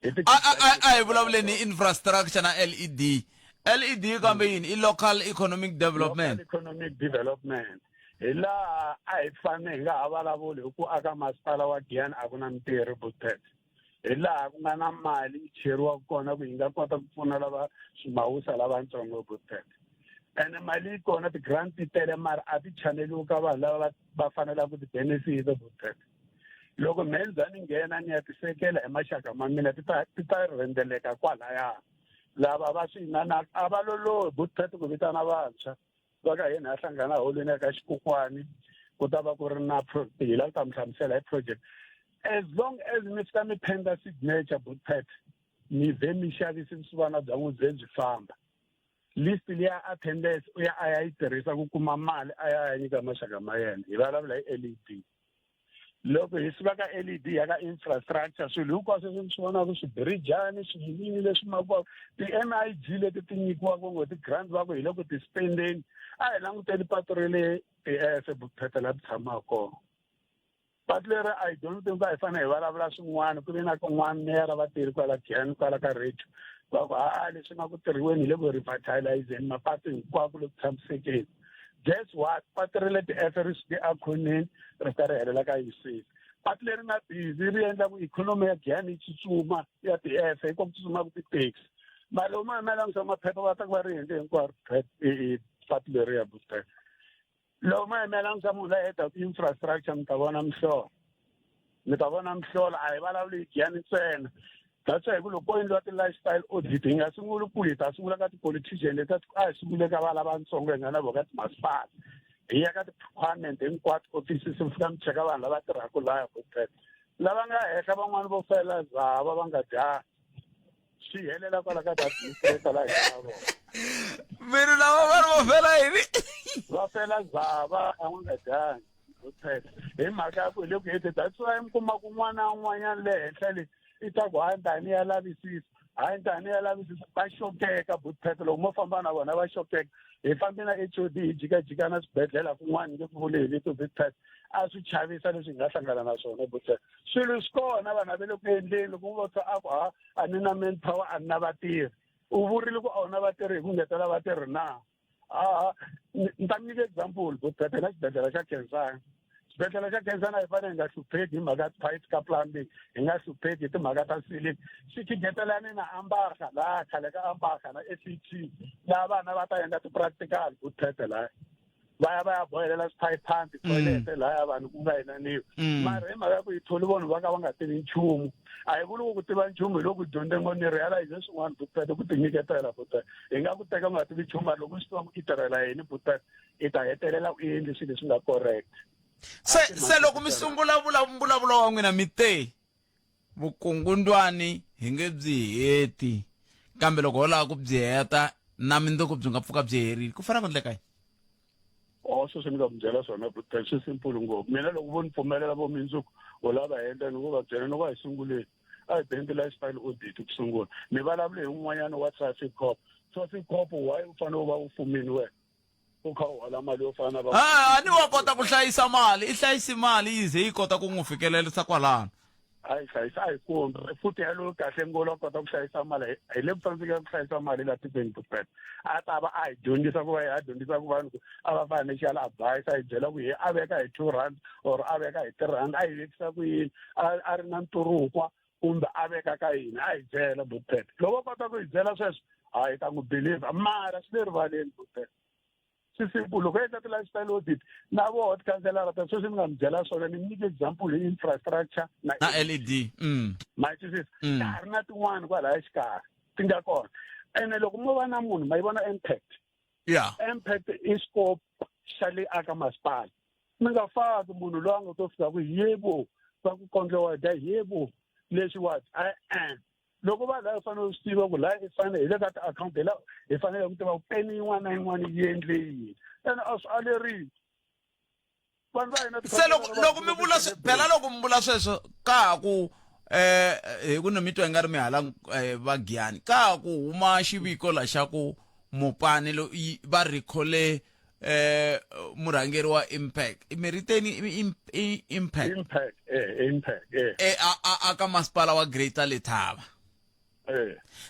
A hi vulavuleni infrastructure na LED. LED kambe yini? I local economic development. Local economic development. Hi laha a hi fane hi nga ha vulavuli hi ku aka masipala wa Giyani a ku na mintirho, Bootpet. Hi laha ku nga na mali yi cheriwaka kona ku yi nga kota ku pfuna lava swimawusa lavatsongo, Bootpet. Ene mali yi kona, ti-grant ti tele, mara a ti chaneliwi ka vanhu lava va fanelaka ku ti-benefit, Bootpet. Loko mhenza ni nghena ni ya tisekela hi maxaka ma mina, ti ta rhendzeleka kwalaya. Lava va swi na a va lolohi, Bootpet, ku vitana vantshwa va ka hina ya hlangana holweni ya ka xikokwani, ku ta va ku ri na hi lava ku ta mi hlamusela hi project. As long as mi fika mi penda signature, Bootpet, mi vhe mi xavisi vusiwana bya n'wi bye byi famba. List liya attendance u ya a ya yi tirhisa ku kuma mali a ya ya nyika maxaka ma yena. Hi vulavula hi LED. Loko hi suka ka LED ya ka infrastructure, swilo hinkwaswo leswi mi swi vonaka, swibirijani, swiyini leswi makiwaka, ti-MIG leti ti nyikiwaka ngo ti-grant va ku hi le ku ti spendeni. A hi languteni patu ra le TS Vupheta laha ti tshamaka kona. Patu leri I don't think a hi fanele hi vulavula swin'wana. Ku ve na kun'wana meyara va tirhi kwala Giyani kwala ka radio va ku a leswi nga ku tirhiweni hi le ku revitalizeni mapatu hinkwako le ku tshamisekeni. Guess what, patu ra le TS ri suke ekhoneni ri fika ri helela ka UC. Patu leri nga busy ri endla ku ikhonomi ya Giyani yi tsutsuma ya TS hi ku tsutsumaka ti-taxi. Mara loko ma langutisa maphepha va ta ku va ri endle hinkwaro patu leri ya booster. Loko ma yimela langutisa munhu la hetaka infrastructure, mi ta vona mihlolo, mi ta vona mihlolo. A hi vulavuli hi Giyani ntsena. That's why hi ku loko ko endliwa ti-lifestyle audit, hi nga sunguli kule, hi ta sungula ka ti-politician leti. A hi sungule ka va lavatsongo hi nga na voho ka timasipala, hi ya ka ti-department hinkwato, offices, mi fika mi cheka vanhu lava tirhaka laya botete lava nga henhla, van'wani vo fela zava va nga dyanga, swi helela kwala ka ti-administrator laha hi nga na vona. Miri lava va ri vo fela yini? Va fela zava, a n'wi nga dyangi botete, hi mhaka ya ku hi le ku hete. That's why mi kuma ku n'wana na un'wanyana le henhla le i ta ku hayi ntani ya lavisisa, hayi ntani ya lavisisa. Va xokeka botete loko mo famba na vona, va xokeka. Hi fambe na HOD hi jikajika na swibedhlele kun'wana, nge ku vuli hi vito botete, a swi chavisa leswi hi nga hlangana na swona botete. Swilo swi kona, vanhu a va le ku endleni. Loko vo twa a ku ha a ni na manpower, a ni na vatirhi, u vurile ku a wu na vatirhi hi ku ngetela vatirhi na? A ni ta mi nyika example botete na xibedhlele xa Khensani. Xibedhlele xa Khensani a hi fanele hi nga hlupheki hi mhaka tiphayiphi ta plumbing, hi nga hlupheki hi timhaka ta ceiling. Xi khigetelani na ambarha laha khale ka ambarha na ACT, laha vana va ta endla ti-practical botete, laya va ya va ya bohelela swiphayiphani titoilete laya vanhu ku nga yinaniwi. Mara hi mhaka ya ku hi tholi vanhu va ka va nga tivi nchumu, a hi vuli ku tiva nchumu hi loko dyondze ngo ni realize swin'wana botete, ku tinyiketela botete. Hi nga ku teka u nga tivi nchumu, mara loko u swi tiva ku i tirhela yini botete, i ta hetelela u endle swilo leswi nga correct. Se loko mi sungula mbulavulo wa n'wina mi te vukungundwani hi nge byi heti, kambe loko ho lava ku byi heta na mindzuku byi nga pfuka byi herile, ku fanele ku endleka yini? O sweswi ni nga mi byela swona botete, swi simple ngopfu. Mina loko vo ni pfumelela vo mindzuku u lava endla, ni ngo va byela ni ku a hi sunguleni, a hi beni ti-lifestyle audit ku sungula. Ni vulavule hi un'wanyana wa traffic cop. Traffic cop, why u fanele u va u fumini wena u kha u hola mali yo fana na va? A ni wa kota ku hlayisa mali, i hlayisi mali yi ze yi kota ku n'wi fikelerisa kwalano. A yi hlayisa, a yi kumbi futhi yaloyo kahle ngolo a kota ku hlayisa mali. Hi le ku tsandzekela ku hlayisa mali la tikweni botete. A ta va a hi dyondzisa ku va a dyondzisa ku vanhu ku a va financial advice, a hi byela ku hi a veka hi R2 or a veka hi R3, a yi vekisa ku yini, a ri na nturukwa kumbe a veka ka yini, a hi byela botete. Loko a kota ku hi byela sweswo, a hi ta n'wi believe. Mara swi le rivaleni botete, swi simple. Loko endla ti-lifestyle audit na voho tikhanselara ta sweswi, ni nga mi byela swona, ni mi nyika example hi infrastructure na na LED. Ma yi twisisa? Ka ha ri na tin'wani kwalaya xikarhi ti nga kona. Ene loko mo va na munhu ma yi vona impact. Impact i scope xa le aka masipala. Mi nga faki munhu loyi a nga to fika ku yebo va ku kondlo wa dya yebo leswi wa e-e. Loko va laha, fanele u swi tiva ku laha i fanele hi le ka ti-account, hi la hi fanele ku tiva ku peni yin'wana na yin'wana yi endle yini, ene a swi aleriwi vanhu va hina. Se loko mi vula phela, loko mi vula sweswo ka ha ku hi ku ni mi twa i nga ri mi hala va Giyani, ka ha ku huma xiviko la xa ku Mopani va recall murhangeri wa Impact, mi ri teni Impact? Impact, Impact. A ka masipala wa Greater Lethaba.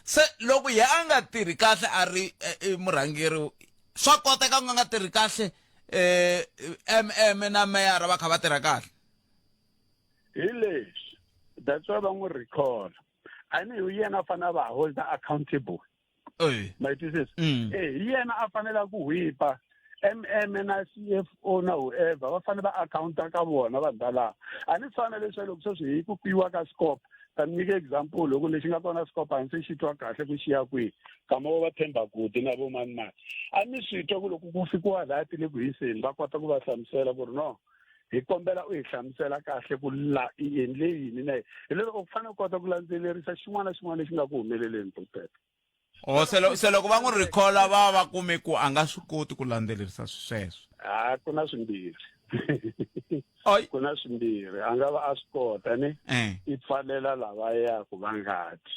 Se loko ye a nga tirhi kahle, a ri murhangeri, swa koteka ku nga tirhi kahle, MM na meyara va kha va tirha kahle? Hi leswi, that's why va n'wi recall. A ni hi yena a fanele a va hold accountable. Ma yi twisisa? Hi yena a fanele ku whipa MM na CFO na whoever, va fanele va accounta ka vona vanhu valava. A ni fana leswi loko sweswi hi ku piwa ka scope, ta mi nyika example, loko lexi nga kona scope a ndzi se xi twa kahle ku xi ya kwihi, kama vo va Themba Gudi na vo mani mani, a mi swi twa ku loko ku fikiwa laha ti le ku hiseni, va kota ku va hlamusela ku ri no, hi kombela u hi hlamusela kahle ku la i endle yini na yini. Hi lero u fanele u kota ku landzelerisa xin'wana na xin'wana lexi nga ku humeleleni botete. O se se loko va n'wi recalla va va kume ku a nga swi koti ku landzelerisa sweswo. Ha ku na swimbirhi. Ku na swimbirhi a nga va a swi kota ne eh. i pfalela lavaya ku va ngati.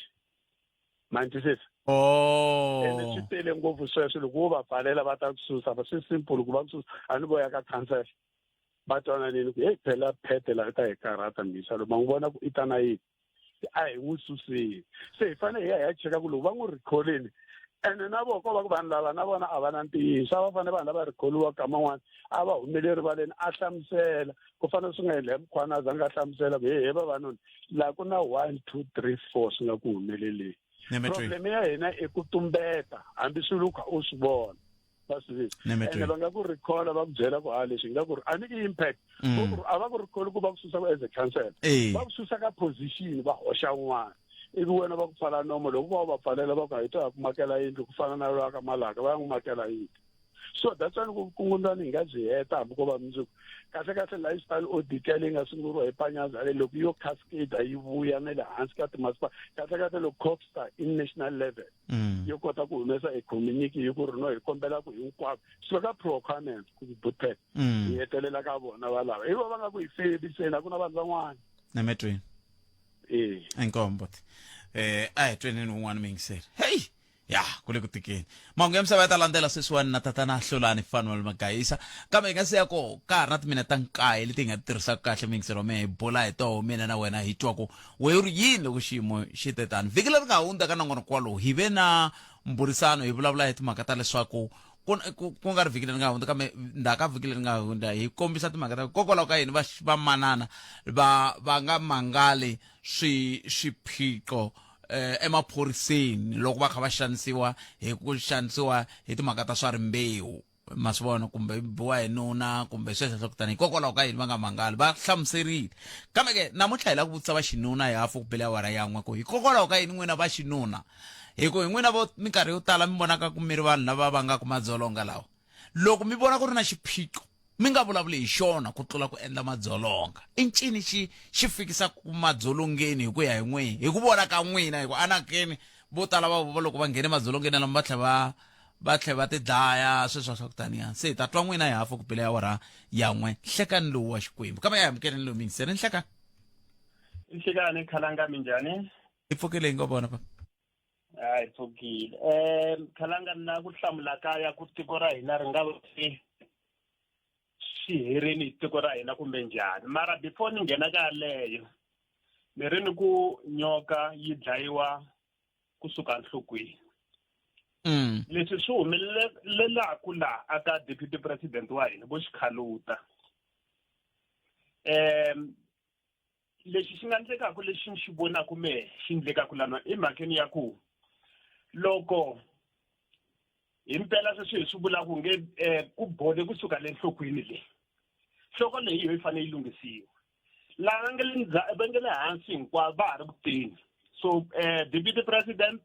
Ma ni twisisa? Oh. Ene swi tele ngopfu sweswo loko wo va pfalela va ta ku susa swi simple ku va ku susa a ni vo ya ka council va twananini ku heyi phela phete la ta hi karhata mhisa loko ma n'wi vona ku i ta na yini a hi n'wi suseni se hi fanele hi ya hi ya cheka ku loko va n'wi rhikholini ene na vona ko va ku vanhu lava na vona a va na ntiyiso a va fanele vanhu lava rhikholiwaka kama n'wana a va humele rivaleni a hlamusela ku fanele swi nga endla hi mkhwanazi a nga hlamusela ku he he vavanuna laha ku na 1 2 3 4 swi nga ku humeleleni problem ya hina i ku tumbeta hambi swilo u kha u swi vona va swi ene va nga ku recalla va ku byela ku ha leswi nga ku ri a ni i impact mm. a va ku recall ku va ku susa ku as a councillor va ku susa ka position va hoxa un'wana ivi wena va ku pfala nomo loko va va pfalela va ku a hi to ya ku makela yindlu ku fana na lowa ka malaka va ya n'wi makela yindlu so that's why ku kungundzani hi nga byi heta hambi ko va mundzuku kahle kahle lifestyle audit ya leyi nga sunguriwa hi panyaza le loko yo cascade yi vuya na le hansi ka timasipala kahle kahle loko copstar in national level mm. yo kota ku humesa a communique yi ku ri no hi kombela ku hinkwako suka ka procurement ku butpet mm. hi hetelela ka vona valava hi va va nga ku hi feliseni a ku na vanhu van'wana emetweni e inkombo eh a hi tweneni un'wana miyingiseri heyi ya ku le ku tikeni mahungu ya misava ya ta landzela sweswiwani na tatana hlulani fanuel magayisa kambe hi nga se ya ko ka ha ri na timina ta nkaye leti hi nga ti tirhisaka kahle miyingiseri wa mina hi bula hi toho mina na wena hi twa ku we u ri yini loko xiyimo xi te tani vhiki leri nga hundza ka nongonoko walowu hi ve na mburisano hi vulavula hi timhaka ta leswaku ku nga ri vhiki leri nga hundza kambe ndzhaku ka vhiki leri nga hundza hi kombisa timhaka ta kokwalaho ka yini vamanana va va nga mangali swi swiphiqo eh, emaphoriseni loko va kha va xanisiwa hi ku xanisiwa hi timhaka ta swa rimbewu ma swi vona kumbe biwa hi nuna kumbe sweswo swa kutani hikokwalaho ka yini va nga mangali va hlamuserile kambe ke namuntlha hi lava ku vutisa va xinuna hi hafu ku bele awara yan'we ku hikokwalaho ka yini n'wina va xinuna hi ku hi n'wina vo minkarhi yo tala mi vonaka ku mi ri vanhu lava vangaka madzolonga lawa loko mi vona ku ri na xiphiqo mi nga vulavuli hi xona ku tlula ku endla madzolonga i ncini xi xi fikisaka madzolongeni hi ku ya hi n'wina hi ku vona ka n'wina hi ku anakeni vo tala va vo loko va nghene madzolongeni lama va tlhela va va tlhela va tidlaya sweswo swa ku taniya se hi ta twa n'wina hi hafu ku bela ya awara ya n'we nhlekani lowu wa xikwembu kambe ya amukeleni lowu mingiseri nhlekani nhlekani khalanga minjhani hi pfukile hi ngo vona pa hayi pfukile um khalanga na ku hlamula kaya ku tiko ra hina ri nga va swi herini hi tiko ra hina kumbe njhani mara before ni nghena ka yaleyo ni ri ni ku nyoka yi dlayiwa kusuka nhlokweni mm. leswi swi humelelaku laha aka deputy president wa hina vo xikhaluta um lexi xi nga ndlekaka lexi ni xi vonaka mehe xi ndlekaka lana emhakeni ya ku loko himpela sweswi hi swi vulaka nge um ku bole kusuka le nhlokweni leyi nhloko leyi yo yi fanele yi lunghisiwa laha nga le va nga le hansi hinkwavo va ha ri ku teni so um deputy president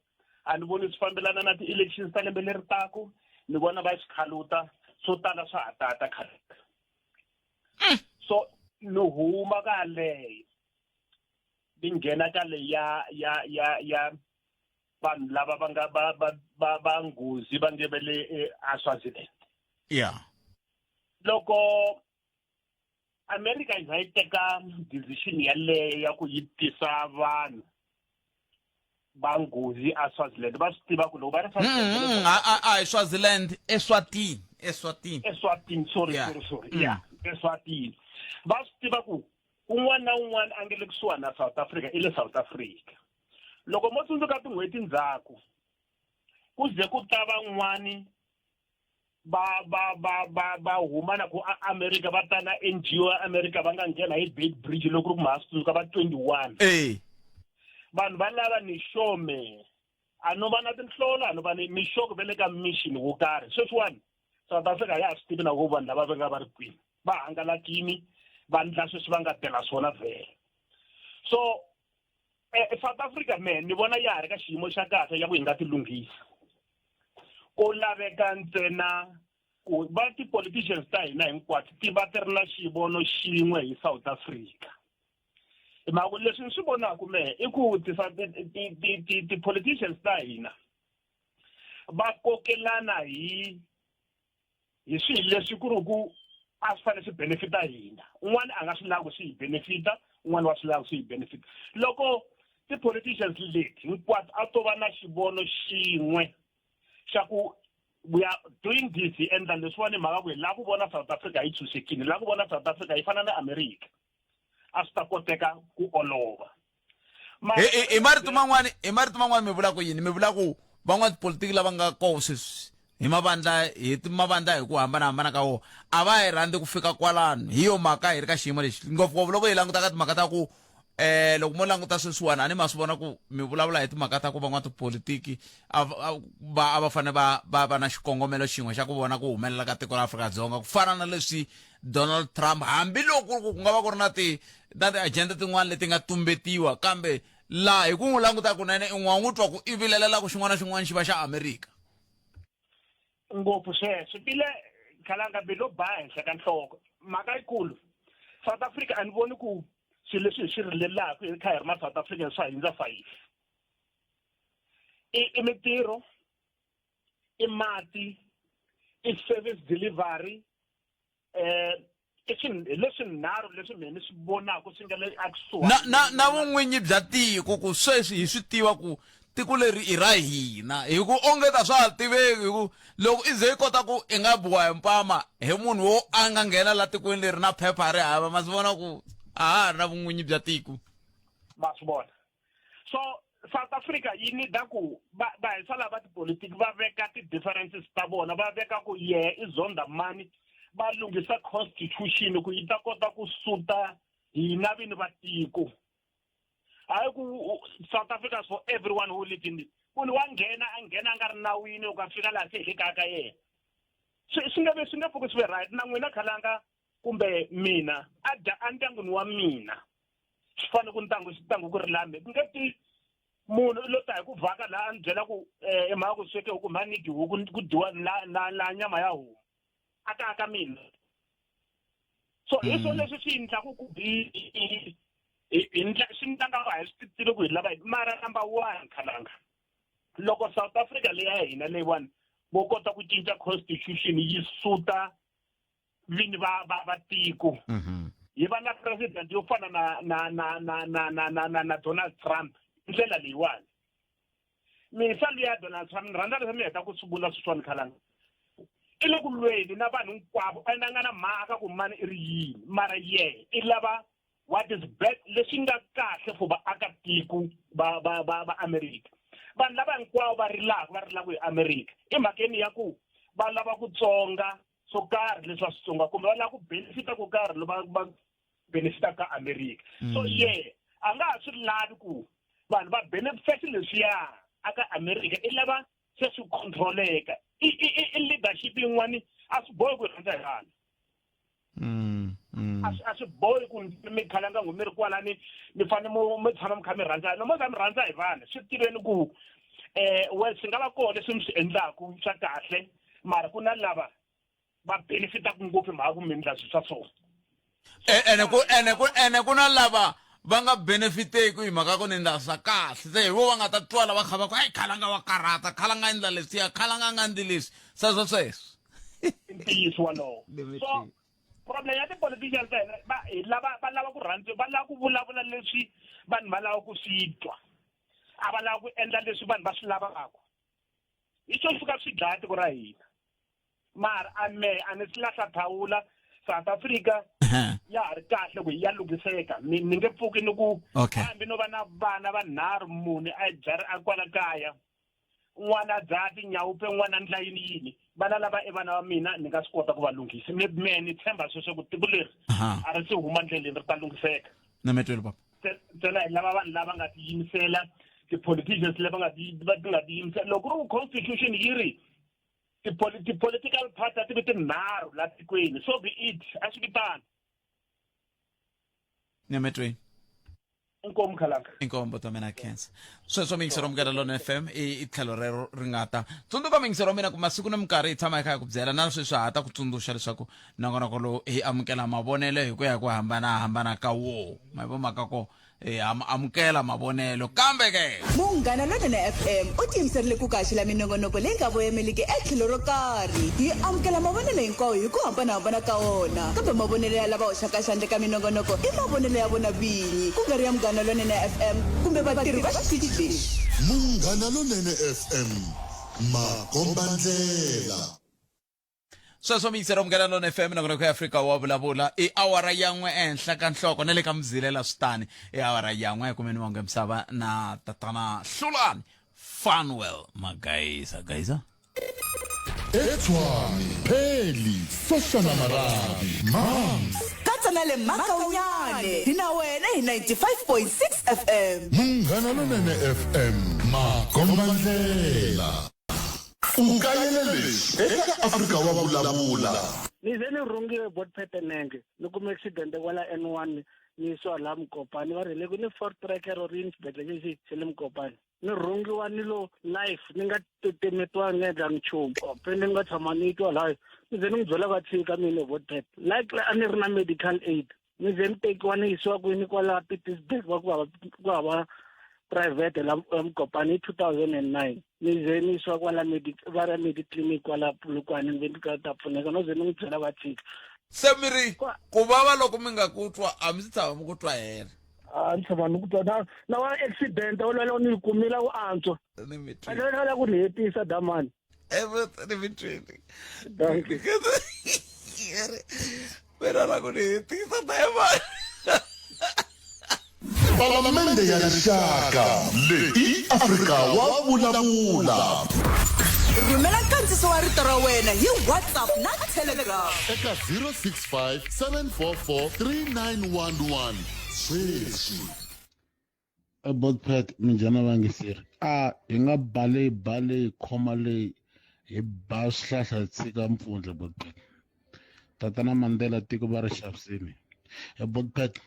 a ni voni swi fambelana na ti-elections ta lembe leri taku ni vona va xikhaluta swo tala swa ha tata khale mm. so ni huma ka leyo ni nghena ka leyi ya ya ya ya vanhu lava va nga va va va va nghozi va nge va le eh, a Swaziland yeah loko America yi za yi teka decision yaleyo ya ku yi tisa vanhu va nghozi a Swaziland va swi tiva ku loko va ri Swaziland mm, a a hi Swaziland eSwatini eSwatini eSwatini sorry yeah. sorry sorry mm. yeah eSwatini va swi tiva ku un'wana na un'wana a nge le kusuhani na South Africa i le South Africa loko mo tsundzuka tin'hweti ndzhaku ku ze ku ta van'wani va va va va va huma na ku America va ta na NGO ya America va nga nghena hi Beit Bridge loko ri ku ma swi tsundzuka va 21 eh vanhu va lava ni sure me a no va na tinhlolo a no va ni mi sure ku ve le ka mission wo karhi sweswiwani South Africa ya ha swi tivi na ku vanhu lava va nga va ri kwini va hangalakini va ndla sweswi va nga tela swona vhele so eh, South Africa me ni vona ya ha ri ka xiyimo xa kahle ya ku hi nga ti lunghisa ko laveka ntsena ku va ti-politicians ta hina hinkwato ti va ti ri na xivono xin'we hi South Africa hi mhaka ku leswi ni swi vonaka mehe i ku ti-politicians ta hina Va kokelana hi hi swilo leswi ku ri ku a swi fanele swi benefita hina. Un'wana a nga swi lavi ku swi hi benefita, un'wana wa swi lava swi hi benefita. Loko ti-politicians leti hinkwato a to va na xivono xin'we xa ku we are doing this hi endla leswiwani hi mhaka ku hi lava ku vona South Africa yi tshunxekile, hi lava ku vona South Africa yi fana na America, a swi ta koteka ku olova. Hi marito man'wani hi marito man'wani mi vula ku yini? Mi vula ku van'watipolitiki lava nga koho sweswi hi mavandla hi mavandla hi ku hambanahambana ka wona a va hi rhandzi ku fika kwalano, hi yo mhaka hi ri ka xiyimo lexi, ngopfungopfu loko hi languta ka timhaka ta ku eh loko mo languta sweswiwani a ni ma swi vona ku mi vulavula hi timhaka ta ku van'watipolitiki a va a va fanele va va va na xikongomelo xin'we xa ku vona ku humelela ka tiko ra Afrika-Dzonga ku fana na leswi Donald Trump hambiloko ku nga va ku ri na ti na ti-agenda tin'wana leti nga tumbetiwa kambe laha hi ku n'wi languta kunene i n'wa n'wi twa ku i vilelela ku xin'wana na xin'wana xi va xa Amerika. Ngopfu sweswo bile khalanga bilo ba henhla ka nhloko mhaka yikulu South Africa a ni voni ku swilo leswi hi swi rilelaka hi kha hi ri ma South African swa hindza fayifi i i mintirho i mati i service delivery eh i swin hi leswi nharhu leswi mehe ni swi vonaka swi nga le ekusuhani na na na vun'winyi bya tiko ku sweswi hi swi tiva ku tiko leri i ra hina hi ku ongeta swa ha tiveki hi ku loko i ze i kota ku i nga biwa hi mpama hi munhu wo a nga nghena la tikweni leri na phepha ri hava ma swi vona ku a ha ha ri na vun'winyi bya tiko. Ma swi vona so South Africa yi nida ku va va hisa lava tipolitiki va veka ti-differences ta vona va veka ku yehe i zonda mani va lunghisa constitution ku yi ta kota ku suta hina vini va tiko hayi ku South Africa is for everyone who live in it ku ni wa nghena a nghena a nga ri nawini u ka fika laha se hi le kaya ka yena swi swi nge ve swi nge pfuki swi ve right na n'wina khalanga kumbe mina a dya endyangwini wa mina swi fanele ku ntangu xintangu ku ri lambe ku nge ti munhu i lo ta hi ku vhaka laha a ni byela ku um i mhaka ku sweke huku mhani ni dyi huku ku dyiwa la la la nyama ya homu a kaya ka mina so hi swona leswi swi endlaku ku hi hi ndla swi ndlanga va hi swi tivi ku hi lava mara number one khalanga loko South Africa leya hina leyiwani vo kota ku cinca constitution yi suta vini va va va tiko hi va na president yo fana na na na na na na na na na Donald Trump ndlela leyiwani misa luya Donald Trump ni rhandza leswi mi heta ku swi vula sweswiwani khalanga i le ku lweni na vanhu hinkwavo ene a nga na mhaka ku mani i ri yini mara yehe i lava what is best leswi nga kahle for vaakatiko va va va va America vanhu lava hinkwavo va rilaka va rilaka hi America i mhakeni ya ku va lava ku tsonga swo karhi leswi va swi tsonga kumbe va lava ku benefita ko karhi va va benefita ka America so ye a nga ha swi lavi ku vanhu va benefita xilo leswiya aka America i lava se swi controleka i i i leadership yin'wani a swi bohi ku rhandza hi vanhu a swi a swi bohi ku mi khalanga n'wi mi ri kwalani mi fanele mu mi tshama mi kha mi rhandza no mo za mi rhandza hi vanhu swi tiveni ku eh well swi nga va kona leswi mi swi endlaku swa kahle mara ku na lava va benefitaka ngopfu hi mhaka ku mi endla swilo swa so ene ku ene ku ene ku na lava va nga benefiteki hi mhaka ku ni endla swa kahle se hi vo va nga ta twala va kha va ku hayi khalanga wa karhata khalanga endla leswiya khalanga nga endli leswi sweswo sweswo ntiyiso wolowo so problem ya ti-politicians ta hina va hi lava va lava ku rhandziwa va lava ku vulavula leswi vanhu va lava ku swi twa a va lava ku endla leswi vanhu va swi lavaka hi xo fika swi dlaya tiko ra hina mara a me a ni swi lahla thawula South Africa ya ha ri kahle ku ya lunghiseka ni ni nge pfuki ni ku hambi no va na vana vanharhu mune a byari a kwala kaya n'wana dzaha tinyawupe n'wana ndla yini yini vana lava i vana va mina ni nga swi kota ku va lunghisa ni me ni tshemba sweswo ku tiko leri a ri se huma ndleleni ri ta lunghiseka na metwelo papa ntsena hi lava vanhu lava nga tiyimisela ti-politicians lava nga va ti nga tiyimisela loko ku ri ku constitution yi ri ti-political party a ti vi tinharhu la tikweni so be it a swi vi tano nyametweni inkomu khalanga inkombo ta mina khensa sweswo miyingisero munghana lona fm i tlhelo rero ri nga ta tsundzuka miyingisero wa mina ku masiku na minkarhi hi tshama hi kha hi ku byela na sweswi ha ta ku tsundzuxa leswaku nongonoko lowu hi amukela mavonelo hi ku ya hi ku hambanahambana ka woho ma yi vo mhaka ko. Eh, ha ma amukela mavonelo kambe ke Munghana Lonene FM u tiyimiserile ku ku haxela minongonoko leyi nga voyemeliki etlhelo ro karhi. Hi amukela mavonelo hinkwawo hi ku hambanahambana ka wona, kambe mavonelo ya lava hoxaka xandla eka minongonoko i mavonelo ya vona vinyi, ku nga ri ya Munghana Lonene FM kumbe vatirhi va xitichi lexi. Munghana Lonene FM, makombandlela. Sweswo miyisero Munghana Lona FM nongonoko ya Afrika wa vulavula i awara yan'we ehenhla ka nhloko na le ka muzilela switani i awara yan'we kumeni wange misava na tatana Hlulani Fanwell Magaisa Gaisa. Etshwane, Pheli, Soshana Marabi, Mams. Katsa na le Makaunyane hi na wena hi 95.6 FM. Munghana Lonene FM, makombandlela. U kayele leswi eka Afrika wa vulavula. Ni ze ni rhungiwe bot petenenge ni kume accident kwala N1 ni yisiwa laha Mukopani va ri le ku ni Ford Tracker or yini xibedhlele lexi xa le Mukopani ni rhungiwa ni lo life ni nga tetemetiwanga ni nga endlangi nchumu pende ni nga tshama ni twa laha ni ze ni n'wi byela va tshika mina bot pet like a ni ri na medical aid ni ze ni tekiwa ni yisiwa kwini kwala Pietersburg va ku hava ku hava private la Mokopane hi 2009 ni ze ni yisiwa kwala va ra Mediclinic kwala Polokwane ni ve ni ka ta pfuneka no ze ni n'wi byela va tshika. Se mi ri ku vava loko mi nga ku twa a mi si tshama mi ku twa hela. A ni tshama ni ku twa na na wa accident wo lwela ni yi kumile ku antswa. Ni mi A ni la ku ni hetisa damani. Ni mi twini. Dankie. Mina la ku ni hetisa dayimani. Palamende ya Rixaka leyi i Afrika wa vulavula. Rhumela nkandziso wa rito ra wena hi WhatsApp na Telegram. Eka 065 744 3911 sweswi. Botpet minjhani vayingiseri a hi nga ba leyi ba leyi khoma leyi hi ba swihlahla hi tshika mpfundla Botpet tatana Mandela tiko va ri xavisini Botpet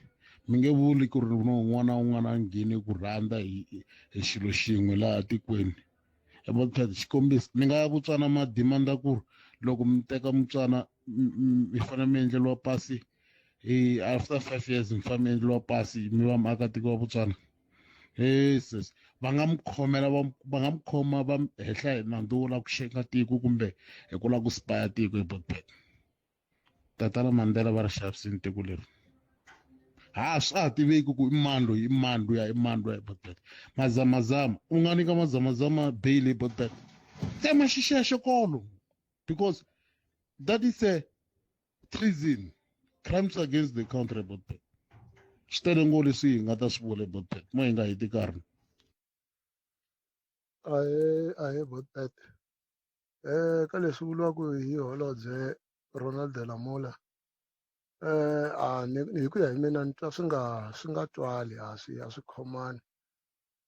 mi nge vuli ku ri no un'wana na un'wana a nghene ku rhandza hi hi xilo xin'we laha tikweni Botpet xikombiso mi nga ya Botswana ma demand ku ri loko mi teka mutswana mi fanele mi endleriwa pasi hi after 5 years mi fanele mi endliwa pasi mi va muakatiko wa Botswana he sis va nga mi khomela va nga mi khoma va hehla hi nandzu wo lava ku xenga tiko kumbe hi ku lava ku spaya tiko hi Botpet tatana Mandela va ri xavisini tiko leri ha swa ha tiveki ku i mani loyi i mani luya i mani luya hi Botpet mazamazama u nga nyika mazamazama bail hi Botpet tsema xixexo kolo because that is a treason crimes against the country Botpet swi tele ngopfu leswi hi nga ta swi vula Botpet mo hi nga heti nkarhi. Ahee ahee Botpet ka leswi vuriwaka hi holobye Ronald Lamola a ni hi ku ya hi mina ni twa swi nga swi nga twali a swi a swi khomani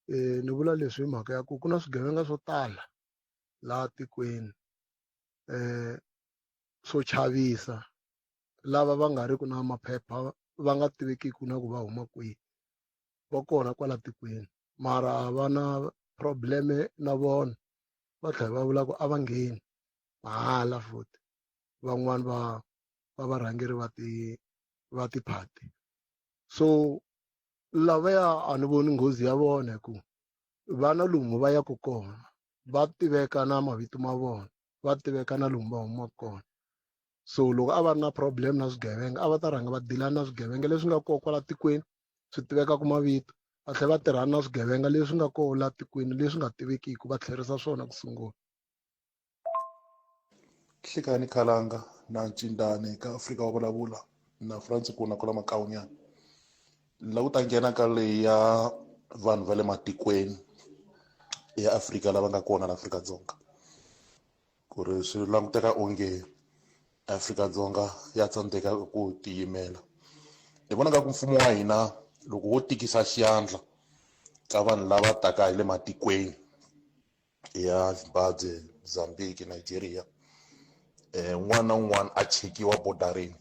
ni vula leswi hi mhaka ya ku ku na swigevenga swo tala laha tikweni swo chavisa lava va nga ri ku na maphepha va nga tivekiki na ku va huma kwihi va kona kwala tikweni mara a va na problem-e na vona va tlhela va vula ku a va ngheni mahala futhi van'wani va va varhangeri va ti va tiphati so lavaya a ni voni nghozi ya vona hi ku va na lomu va yaka kona va tiveka na mavito ma vona va tiveka na lomu va humaka kona so loko a va ri na problem na swigevenga a va ta rhanga va dilana na swigevenga leswi nga kona kwala tikweni swi tivekaka mavito va tlhela va tirhana na swigevenga leswi nga kona la tikweni leswi nga tivekiki va tlherisa swona ku sungula. Nhlikani Khalanga na Ncindani ka Afrika wa vulavula na France Kuna kwala Makawunyana ni lava ku ta nghena ka leyi ya vanhu va le matikweni ya Afrika lava nga kona la Afrika-Dzonga ku ri swi languteka onge Afrika-Dzonga ya tsandzeka ku tiyimela ni vona nga ku mfumo wa hina loko wo tikisa xiyandla ka vanhu lava taka hi le matikweni ya Zimbabwe, Mozambique, Nigeria un'wana na un'wana a chekiwa bodarini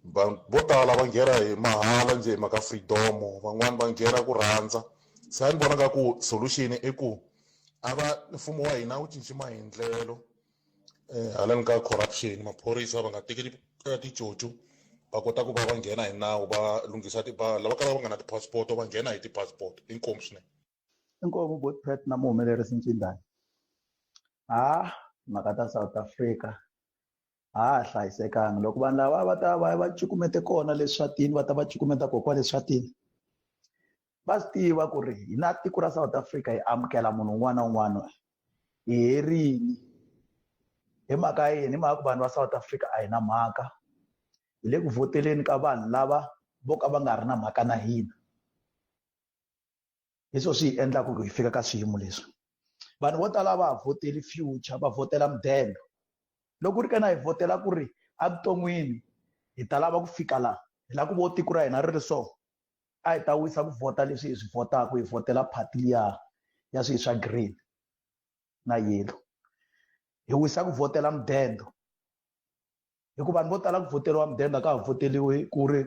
vo tala va nghena hi mahala njhe hi mhaka freedom van'wani va nghena ku rhandza se a ni vona nga ku solution i ku a va mfumo wa hina wu cinci maendlelo haleni ka corruption maphorisa va nga tekeli ticoco. Va kota ku va va nghena hi nawu va lunghisa ti va lava kalaka va nga na ti-passport va nghena hi ti-passport. Inkomu swinene. Inkomu Botpet na muhumelerisi Ncindani. Ha mhaka ta South Africa a ha hlayisekanga loko vanhu lava va ta va va cukumete kona le Swatini va ta va cukumeta kona kwale Swatini va swi tiva ku ri hina tiko ra South Africa hi amukela munhu un'wana na un'wana hi herini hi mhaka yini hi mhaka ku vanhu va South Africa a hi na mhaka hi le ku vhoteleni ka vanhu lava vo ka va nga ri na mhaka na hina hi swo swi hi endlaka ku hi fika ka swiyimo leswi vanhu vo tala va ha vhoteli future va vhotela mudende loko ku ri ka na hi vhotela ku ri evuton'wini hi ta lava ku fika laha hi lava ku vo tiko ra hina ri ri so a hi ta wisa ku vhota leswi hi swi vhotaka hi vhotela party liya ya swilo swa green na yellow hi wisa ku vhotela mudende hikuva vanhu vo tala ku vhoteriwa mudende a ka ha vhoteliwi ku ri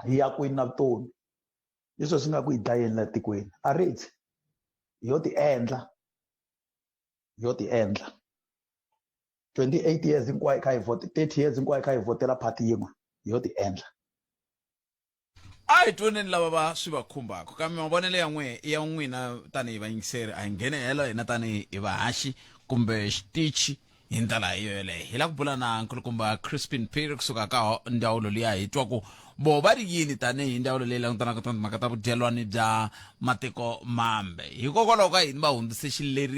hi ya kwini na vutomi hi swona swi nga ku hi dlayeni la tikweni a ritsi hi yo ti endla hi yo ti endla 28 years hinkwayo hi kha hi vote 30 years hinkwayo hi kha hi vhotela party yin'we hi yo ti endla. A hi twaneni lava va swi va khumbaka kambe mavonelo ya n'we ya n'wina tanihi vayingiseri a hi nghene helo hina tanihi vahaxi kumbe xitichi hi ndlela yo yoleyo hi lava ku bula na nkulukumba Crispin Phiri kusuka ka ndzawulo liya hi twa ku vo va ri yini tanihi ndzawulo leyi langutanaka ta timhaka ta vudyelwani bya matiko mambe hikokwalaho ka yini va hundzise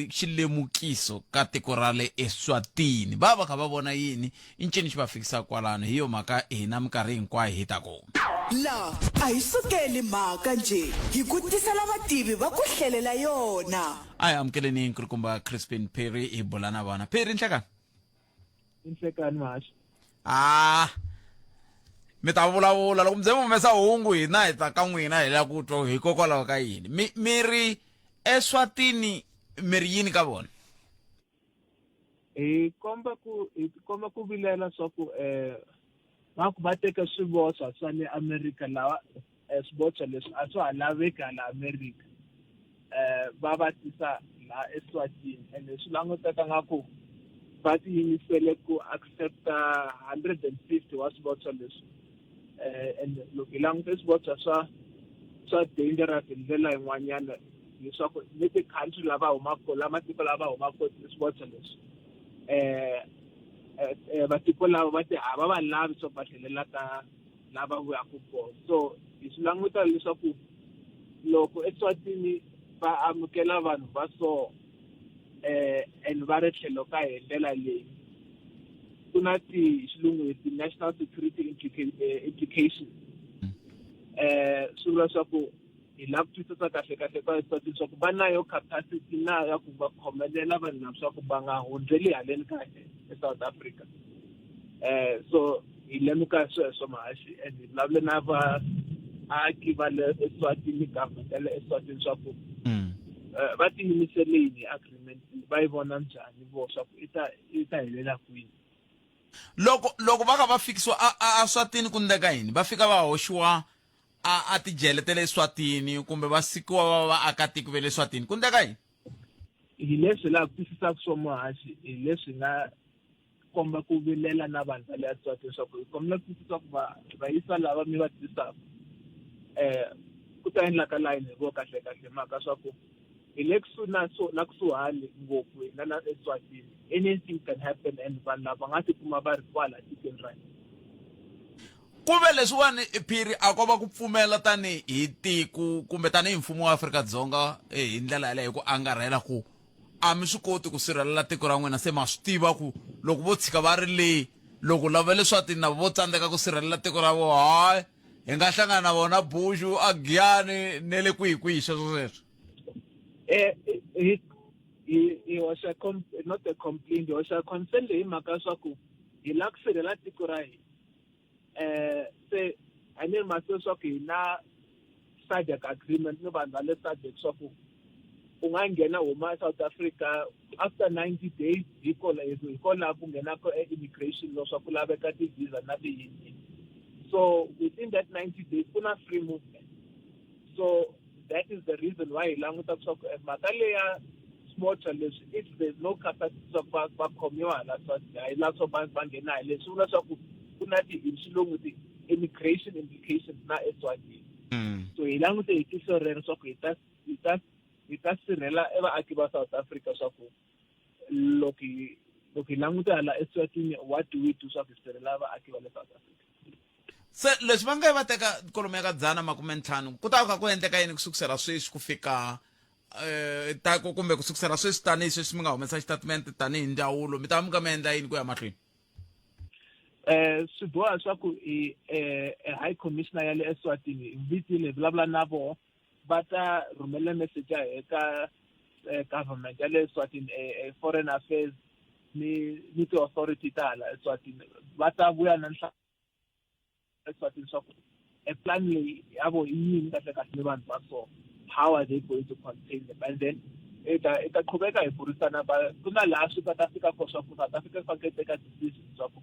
xilemukiso ka tiko ra le Eswatini va va kha va vona yini I ncini xi va fikisaka kwalano? Hi yo mhaka hina minkarhi hinkwayo hi ta ku. La a hi sukeli mhaka njhe, hi ku tisela vativi va ku hlelela yona. A hi amukeleni nkulukumba Crispin Phiri hi bula na vona. Phiri, nhlekani. Nhlekani Mhaxi. Ah. Mi ta vulavula loko mi ze mi humesa hungu hina hi ta ka n'wina hi lava ku twa hikokwalaho ka yini. Mi mi ri eSwatini mi ri yini ka vona? Hi komba ku hi komba ku vilela swa ku um va ku va teka swivochwa swa le America lawa eh, swivochwa leswi a swa ha laveki hala America um va va tisa laha eSwatini ende swi languteka nga ku va tiyimisele ku accepta 150 wa swivochwa leswi um and loko hi languta swivochwa swa swa dangerous hi ndlela yin'wanyana leswaku ni ti-country lava humaka kona la matiko lava humaka kona swivochwa leswi um matiko lava va ti a va va lavi swa ku va tlhelela ka lava vuyaka kona so hi swi languta leswaku loko eSwatini va amukela vanhu va so eh and va ri tlhelo ka hi ndlela leyi ku na ti xilungu ti-national security implications eh swi vula swa ku hi lava ku twisisa kahle kahle ka Eswatini swa ku va na yo capacity na ya ku va khomelela vanhu lava swa ku va nga hundzeli haleni ka eSouth Africa eh so hi lemuka sweswo mahaxi and hi vulavule na vaaki va le Eswatini government ya le Eswatini swa ku eh, va tiyimisele yini hi agreement va yi vona njhani vo swa ku i ta i ta helela kwini loko loko va ka va fikisiwa a a Eswatini ku ndleka yini va fika va hoxiwa a a tijele ta le Eswatini kumbe va sikiwa va va vaakatiko va le Eswatini ku ndleka yini hi leswi laha ku twisisaka swo muhaxi hi leswi nga komba ku vilela na vanhu va le Eswatini leswaku hi kombela ku twisisa ku va vayisa lava mi va tisaka um ku ta endlaka layini hi vo kahle kahle mhaka swa ku hi le kusuhi na so na kusuhani ngopfu hina na Eswatini anything can happen and vanhu lava nga tikuma va ri kwala tikweni ra hina ku ve leswiwani phiri a ko va ku pfumela tanihi tiko kumbe tanihi mfumo wa Afrika-Dzonga eh, hi ndlela yaleyo hi ku angarhela ku a mi swi koti ku sirhelela tiko ra n'wina se ma swi tiva ku loko vo tshika va ri le loko lava leswaku na vo tsandzeka ku sirhelela tiko ra vo hayi hi nga hlangana na vona Bushu a Giyani ne le kwihi kwihi sweswo sweswo eh hi hi hi hoxa not a complaint hi hoxa concern leyi mhaka swa ku hi lava ku sirhela tiko ra hina eh se a ni ri masiku swa ku hi na SADC agreement ni vanhu va le SADC swa ku u nga nghena huma South Africa after 90 days hi kola hi kola ku nghena ko immigration law swa ku laveka ti-visa na tiyini so within that 90 days ku na free movement so that is the reason why hi languta swa ku mhaka leya swibocha leswi if there's no capacity swa ku va va khomiwa hala swa hayi la swa va va nghena hi leswi vula swa ku ku na ti hi xilungu ti-immigration implications na Eswatini. So hi langute hi tihlo rero swa ku hi ta hi ta hi ta sirhela e vaaki va South Africa swa ku loko hi loko hi languta hala Eswatini what do we do swa ku hi sirhela vaaki va le South Africa. Se leswi va nge va teka kwalomuya ka 150 ku ta va kha ku endleka yini ku sukusela sweswi ku fika eh ta ku kumbe ku sukusela sweswi tanihi sweswi mi nga humesa xitatimende tanihi ndzawulo mi ta va mi kha mi endla yini ku ya mahlweni? Eh swi boha swa ku i eh high commissioner ya le Eswatini hi vitile hi vulavula na vona va ta rhumela message ya hina ka eh, government ya le Eswatini eh, eh, foreign affairs ni ni ti-authority ta hala Eswatini va ta vuya na nhlamulo Eswatini swa ku e plan leyi ya vo i yini kahle kahle ni vanhu va so how are they going to contain them and then i ta i ta qhubeka hi burisana va ku na laha swi nga ta fika ko swa ku South Africa yi fanekele teka decision swa ku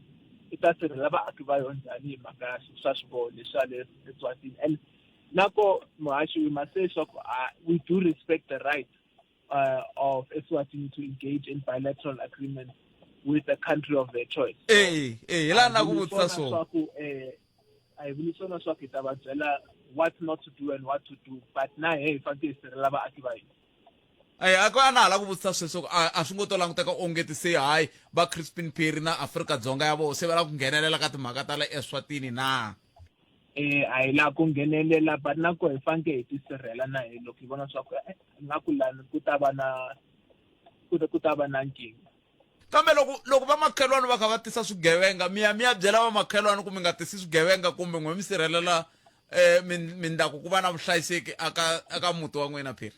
i ta sirhela vaaki va yona njhani hi mhaka ya swa swiboho leswi swa le Eswatini and nako muhaxi we must say swa ku we do respect the right of Eswatini to engage in bilateral agreements with the country of their choice. Eh, eh, hi laha na ku vutisa so. Swa ku eh a hi vuli swona swa ku hi ta va byela what not to do and what to do but na he hi fanekele hi sirhelela vaaki va hina. Eh, a ku a na ha la ku vutisa sweswo a a swi ngo to languteka onge ti se hayi va Crispin Phiri na Afrika-Dzonga ya voho se va lava ku nghenelela ka timhaka ta le Eswatini na. Eh a hi laha ku nghenelela but na ko hi fanekele hi tisirhela na hi loko hi vona swa ku eh, nga ku lani ku ta va na ku ta ku ta va na nkingha. Kambe loko loko vamakhelwani va kha va tisa swigevenga mi ya mi ya byela vamakhelwani ku mi nga tisi swigevenga kumbe n'we mi sirhelela eh mindhaku ku va na vuhlayiseki aka aka muti wa n'wina Phiri.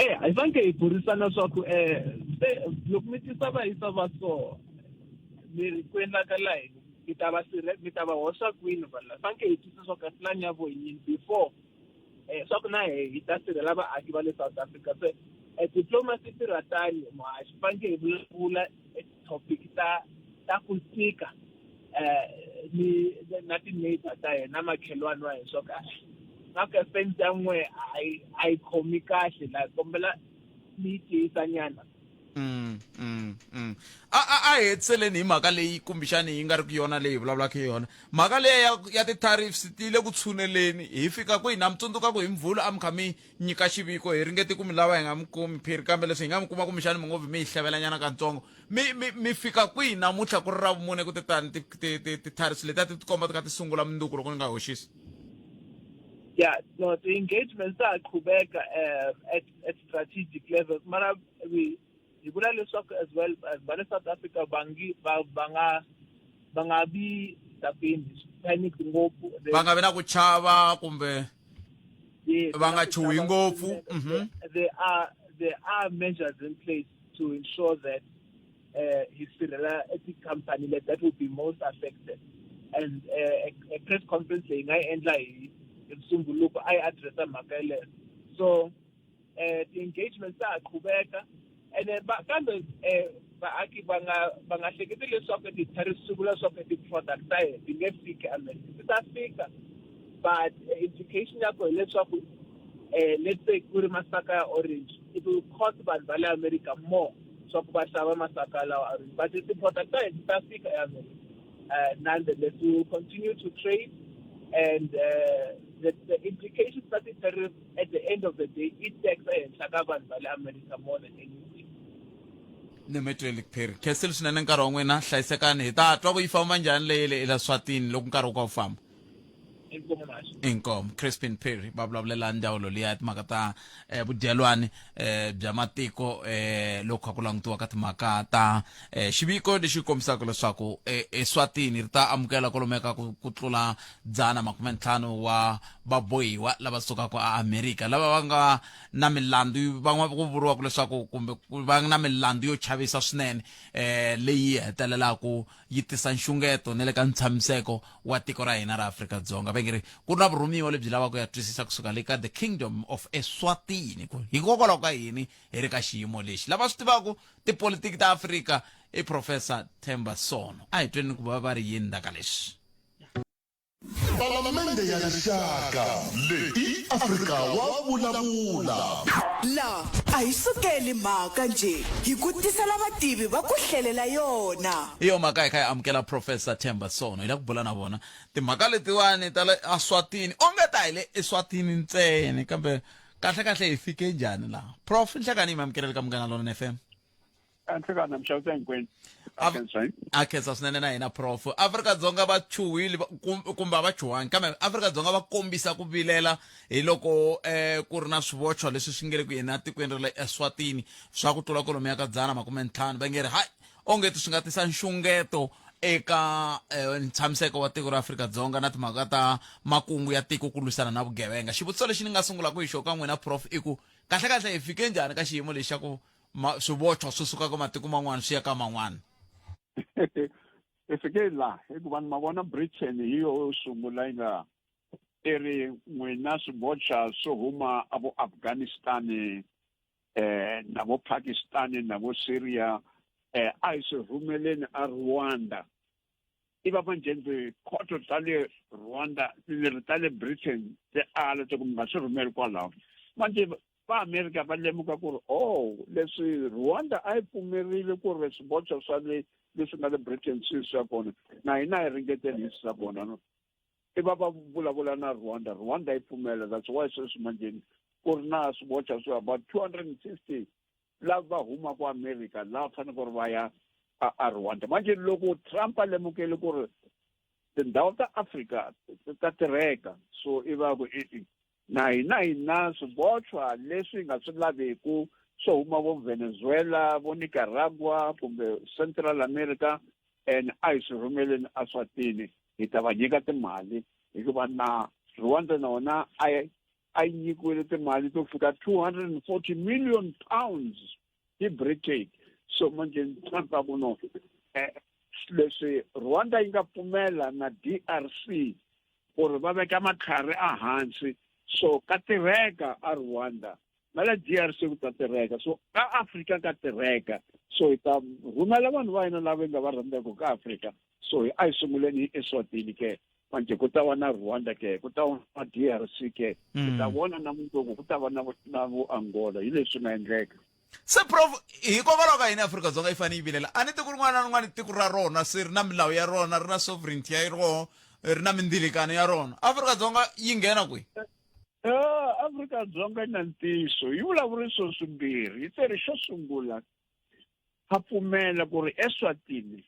Eh hi fanekele hi burisana swa ku eh se loko mi tisa vayisa va so mi ri ku endlakala yini mi ta va sirhe mi ta va hoxa kwini vanhu lava fanekele hi twisisa swa ku plan ya vo yini before eh swa ku na he hi ta sirhela vaaki va le South Africa se eh, diplomacy tirha tani muhaxi fanekele hi vulavula eh, topic ta ta ku tika eh ni na ti-neighbor ta hina makhelwani wa hina swa ku nga ku fence ya n'we a yi a yi khomi kahle la kombela mi yi tiyisa nyana Mm, mm, mm. A a a hetiseleni hi mhaka leyi kumbexani yi nga ri ku yona leyi hi vulavulaka hi yona mhaka leyi ya, ya ti-tariffs ti le ku tshuneleni hi fika kwihi na mi tsundzuka ku hi mvhulu a mi kha mi nyika xiviko hi ringete ku mi lava hi nga mi kumi phiri kambe leswi hi nga mi kuma kumbexani mi ngo vi mi hi hlevelanyana katsongo mi mi mi fika kwihi namuntlha ku ri ra vumune ku titani ti-tariffs leti a ti tikomba ti kha ti sungula mundzuku loko ni nga hoxisi yeah no ti-engagements ta ha qhubeka um at, at strategic levels mara we hi vula leswaku as well va le South Africa va ngi va va nga va nga vi tapini panic ngopfu va nga vi na ku chava kumbe va nga chuhi ngopfu mhm. there are there are measures in place to ensure that uh, hi sirhela tikhampani leti that will be most affected and uh, a, a press conference leyi nga yi endla hi hi Msumbuluko a yi addressa mhaka yeleyo so eh ti-engagements ta ha qhubeka ene kambe eh vaaki va nga va nga hleketi leswaku ti-tariffs swi vula leswaku ti-product ta hina ti nge fiki america ti ta fika but eh, implication ya kona hileswaku eh let's say ku ri masaka ya orange it will cost vanhu va le america more swa ku va xava masaka lawa orange but ti-product ta hina ti ta fika eamerica uh, nonetheless we will continue to trade and uh, the, the implications ta ti-tariffs at the end of the day i tax ehenhla ka vanhu va le america more than anything nimetweli phiri khensile swinene nkarhi wa n'wina hlayisekani hi ta twa ku yi famba njhani leyi le elaswatini loko nkarhi wu ka wu famba inkomo maxi inkomo crispin perry va vulavulela ndzawulo liya ya timhaka ta eh, vudyelwani eh, bya matiko eh, loko kha ku langutiwa ka timhaka ta eh, xiviko lexi kombisaka leswaku eh, eswatini ri ta amukela kwalomuya ka ku, ku tlula 150 wa vabohiwa lava sukaka eAmerika lava va nga na milandzu van'wana ku vuriwaka leswaku kumbe va na milandzu yo chavisa swinene eh leyi hetelelaka yi tisa nxungeto na le ka ntshamiseko wa tiko ra hina ra Afrika-Dzonga va nge ri ku na vurhumiwa lebyi lavaka ku ya twisisa kusuka le ka the Kingdom of Eswatini ku hikokwalaho ka yini hi ri ka xiyimo lexi lava swi tivaka tipolitiki ta Afrika i Professor Themba Sono a hi tweni ku va va ri yini ndaka leswi. Palamende ya Rixaka leyi i Afrika wa vulavula. La a hi sukeli mhaka njhe, hi ku tisela vativi va ku hlelela yona. Hi yo mhaka hi kha hi amukela Professor Themba Sono. Hi la ku bula na vona timhaka letiwani ta le Eswatini. Onge ta hi le Eswatini ntsena, kambe kahle-kahle hi fike njhani laha? Prof, nhlekani yi mi amukeleli ka Munghana Lonene FM. Nhlekani mixavisa hinkwenu. A khensa swinene na hina prof. Afrika-Dzonga va chuhile kumbe a va chuhangi, kambe Afrika-Dzonga va kombisa ku vilela hi loko um ku ri na swivochwa leswi swi nge le ku yeni etikweni ra le Eswatini swa ku tlula kwalomuya ka 150. Va nge ri hayi, onge swi nga tisa nxungeto eka eh, ntshamiseko wa tiko ra Afrika-Dzonga na timhaka ta makungu ya tiko ku lwisana na vugevenga. Xivutiso lexi ni nga sungulaka hi xo ka n'wina prof i ku kahle-kahle hi fike njhani ka xiyimo lexi xa ku swivochwa swi suka ka matiko man'wana swi ya ka man'wana? Hi fike laha hikuva ni ma vona Britain hi yo yo sungula yi nga i ri n'wina swivochwa swo huma a vo Afghanistan na vo Pakistan na vo Syria a hi swi rhumeleni a Rwanda. I va manjhe tikhoto ta le Rwanda leri ta le Britain ti ala ti ku mi nga swi rhumeli kwalaho. Manjhe va America va lemuka ku ri oh leswi Rwanda a yi pfumerile ku ri swibocho swa le leswi nga le Britain swi swa kona na hina hi ringeteni hi swa kona no. I va va vulavula na Rwanda, Rwanda yi pfumela. That's why sweswi manjheni ku ri na swibocha swa about 250 lava va humaka America lava fanele ku ri va ya a Rwanda. Manje loko Trump a lemukele ku ri tindhawu ta Afrika ta tirheka, so i va ku e-e na hina hi na swibochwa leswi hi nga swi laveku swo huma vo Venezuela, vo Nicaragua kumbe Central America, and a hi swi rhumeleni eSwatini, hi ta va nyika timali hikuva na Rwanda na wona a yi nyikiwile timali to fika 240 million pounds hi Britain. So manje Trump a ku no, leswi Rwanda yi nga pfumela na DRC ku ri va veka matlhari ehansi, so ka tirheka a Rwanda na le DRC ku ta tirheka, so ka Afrika ka tirheka, so hi ta rhumela vanhu va hina lava hi nga va rhandzaka ka Afrika. So hi a hi sunguleni hi Eswatini ke, manje ku ta va na Rwanda ke, ku ta va na DRC ke, ku ta vona na mundzuku ku ta va na vo Angola. Hi leswi nga endleka. Se prof, hikokwalaho ka yini Afrika-Dzonga yi fanele yi vilela? A ni tiko rin'wana na rin'wana tiko ra rona se ri na milawu ya rona, ri na sovereignty ya rona, ri na mindzilikano ya rona. Afrika-Dzonga yi nghena kwihi? Afrika-Dzonga yi na ntiyiso, yi vulavuri swilo swimbirhi. Yi te ri xo sungula, ha pfumela ku ri Eswatini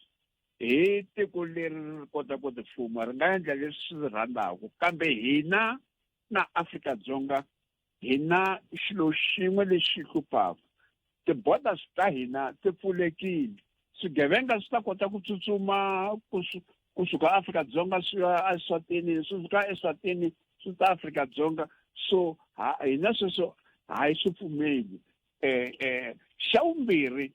hi tiko leri ri kota ku tifuma, ri nga endla leswi swi rhandzaka, kambe hina na Afrika-Dzonga hi na xilo xin'we lexi hluphaka. Ti-borders ta hina ti pfulekile, swigevenga swi ta kota ku tsutsuma kusuka Afrika-Dzonga swi ya eSwatini, swi suka eSwatini swi ta Afrika-Dzonga. So hina sweswo ha yi swi pfumeli. Xa vumbirhi,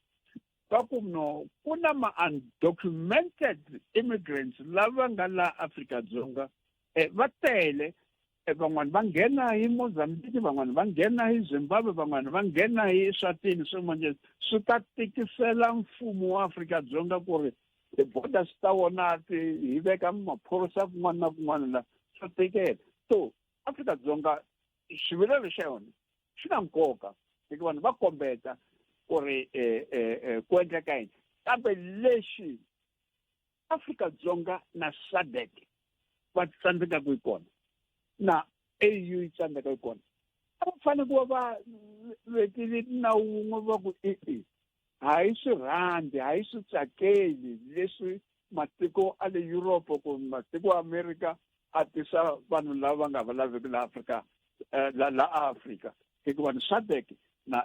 va ku no ku na ma-undocumented immigrants lava nga la Afrika-Dzonga, va tele. Van'wani va nghena hi Mozambique, van'wani va nghena hi Zimbabwe, van'wani va nghena hi Eswatini. Swi manje swi ta tikisela mfumo wa Afrika-Dzonga ku ri ti-borders ta wona ti hi veka maphorisa kun'wana na kun'wana la swa tikela. So Afrika-Dzonga xivilelo xa yona xi na nkoka hikuva vanhu va kombeta ku ri ku endleka yini, kambe lexi Afrika-Dzonga na SADC va tsandzekaka hi kona na AU yi tsandzeka hi kona, a va fanele ku va va vekile nawu wun'we va ku e-e ha yi swi rhandzi, ha yi swi tsakeli leswi matiko a le Europe kumbe matiko ya America a tisa vanhu lava va nga va laveki la Afrika, la Afrika, hikuva ni SADC na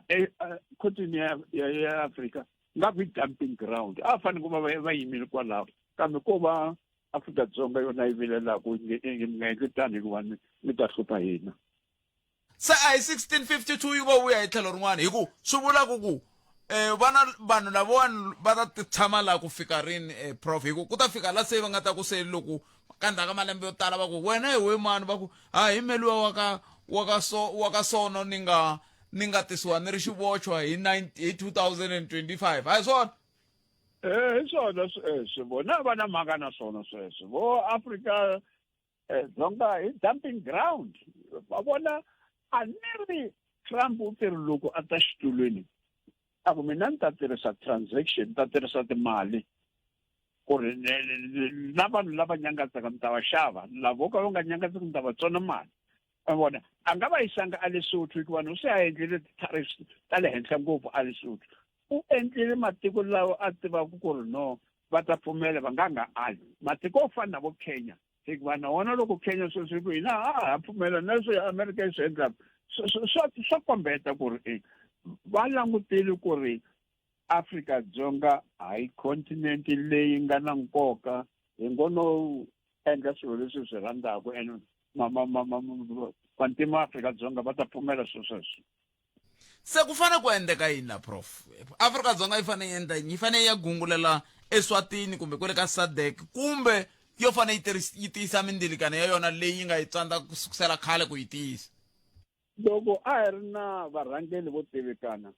continent ya Afrika nga ku i dumping ground. A fanele ku va va yimile kwalaho, kambe ko va Afrika-Dzonga yona yi vilelaka mi nga endli tano hikuva mi ta hlupha hina. Se a hi 1652 yi ngo vuya hi tlhelo rin'wana, hi ku swi vula ku ku vana vanhu lavawani va ta ti tshama laha ku fika rini, prof? Hi ku ku ta fika la se va nga ta ku se loko ka ndzhaku ka malembe yo tala va ku wena hi we mani, va ku ha hi meliwa wa ka wa ka so wa ka sono ni nga ni nga tisiwa ni ri xivochwa hi hi 2025. A hi swona? Hi swona sweswo, vona va na mhaka na swona sweswo. Vo Afrika eh, Dzonga i dumping ground va vona a ni ri Trump u teri loko a ta xitulwini a ku mina ni ta tirhisa transaction ni ta tirhisa timali ku ri na vanhu lava nyangatsaka ni ta va xava lavo ka va nga nyangatseki ni ta va tsona mali va vona a nga va yisanga a Lesotho hikuva no se a endlile ti-tariffs ta le henhla ngopfu a Lesotho u endlile matiko lawa a tivaka ku ri no va ta pfumela va nga nga ali matiko yo fana na vo Kenya hikuva na wona loko Kenya sweswi ku hina ha ha pfumela na leswi America yi swi endlaka swa swa kombeta ku ri e va langutile ku ri Afrika-Dzonga a hi continent leyi nga na nkoka hi ngo no endla swilo leswi swi rhandzaka and vantima Afrika-Dzonga va ta pfumela swilo sweswo se ku fanele ku endleka yini la prof Afrika-Dzonga yi fanele yi endla yini yi fanele yi ya gungulela eswatini kumbe kwale ka SADC kumbe yo fanele yi yi tiyisa mindilikano ya yona leyi yi nga yi tsandza ku sukusela khale ku yi tiyisa loko a hi ri na varhangeri vo tivikana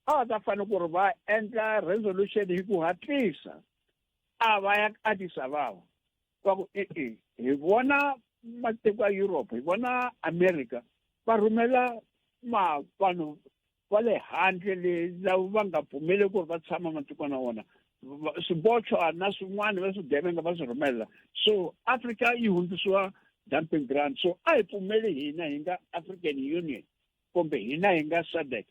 a va ta fanele ku ri va endla resolution hi ku hatlisa a va ya Addis Ababa va ku e-e hi vona matiko ya Europe hi vona America va rhumela ma vanhu va le handle le lava va nga pfumeli ku ri va tshama matikweni ya vona swibochwa na swin'wana va swigevenga va swi rhumela so Africa yi hundzisiwa dumping ground so a hi pfumeli hina hi nga African Union kumbe hina hi nga SADC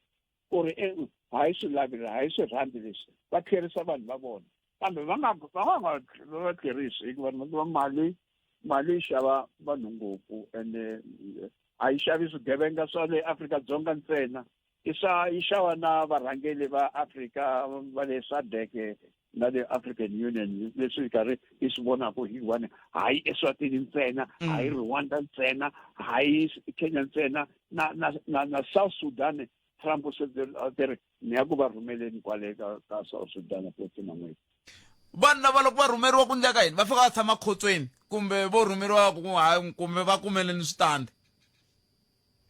ku ri e ha yi swi lavi ha yi swi rhandzi leswi va tlherisa vanhu va vona kambe va nga va nga va va tlherisi hikuva vanhu va mali mali yi xava vanhu ngopfu ende a yi xavi swigevenga swa le Afrika-Dzonga ntsena i swa yi xava na varhangeri va Afrika va le SADC na le African Union leswi karhi hi swi vonaka hi one hayi Eswatini ntsena mm. hayi Rwanda ntsena hayi Kenya ntsena na na na, na South Sudan Trump se ri ni ya ku va rhumeleni kwale ka ka South Sudan futhi man'wini vanhu lava loko va rhumeriwa ku ndleka yini va fika va tshama khotsweni kumbe vo rhumeriwa ku hayi kumbe va kumele ni switandi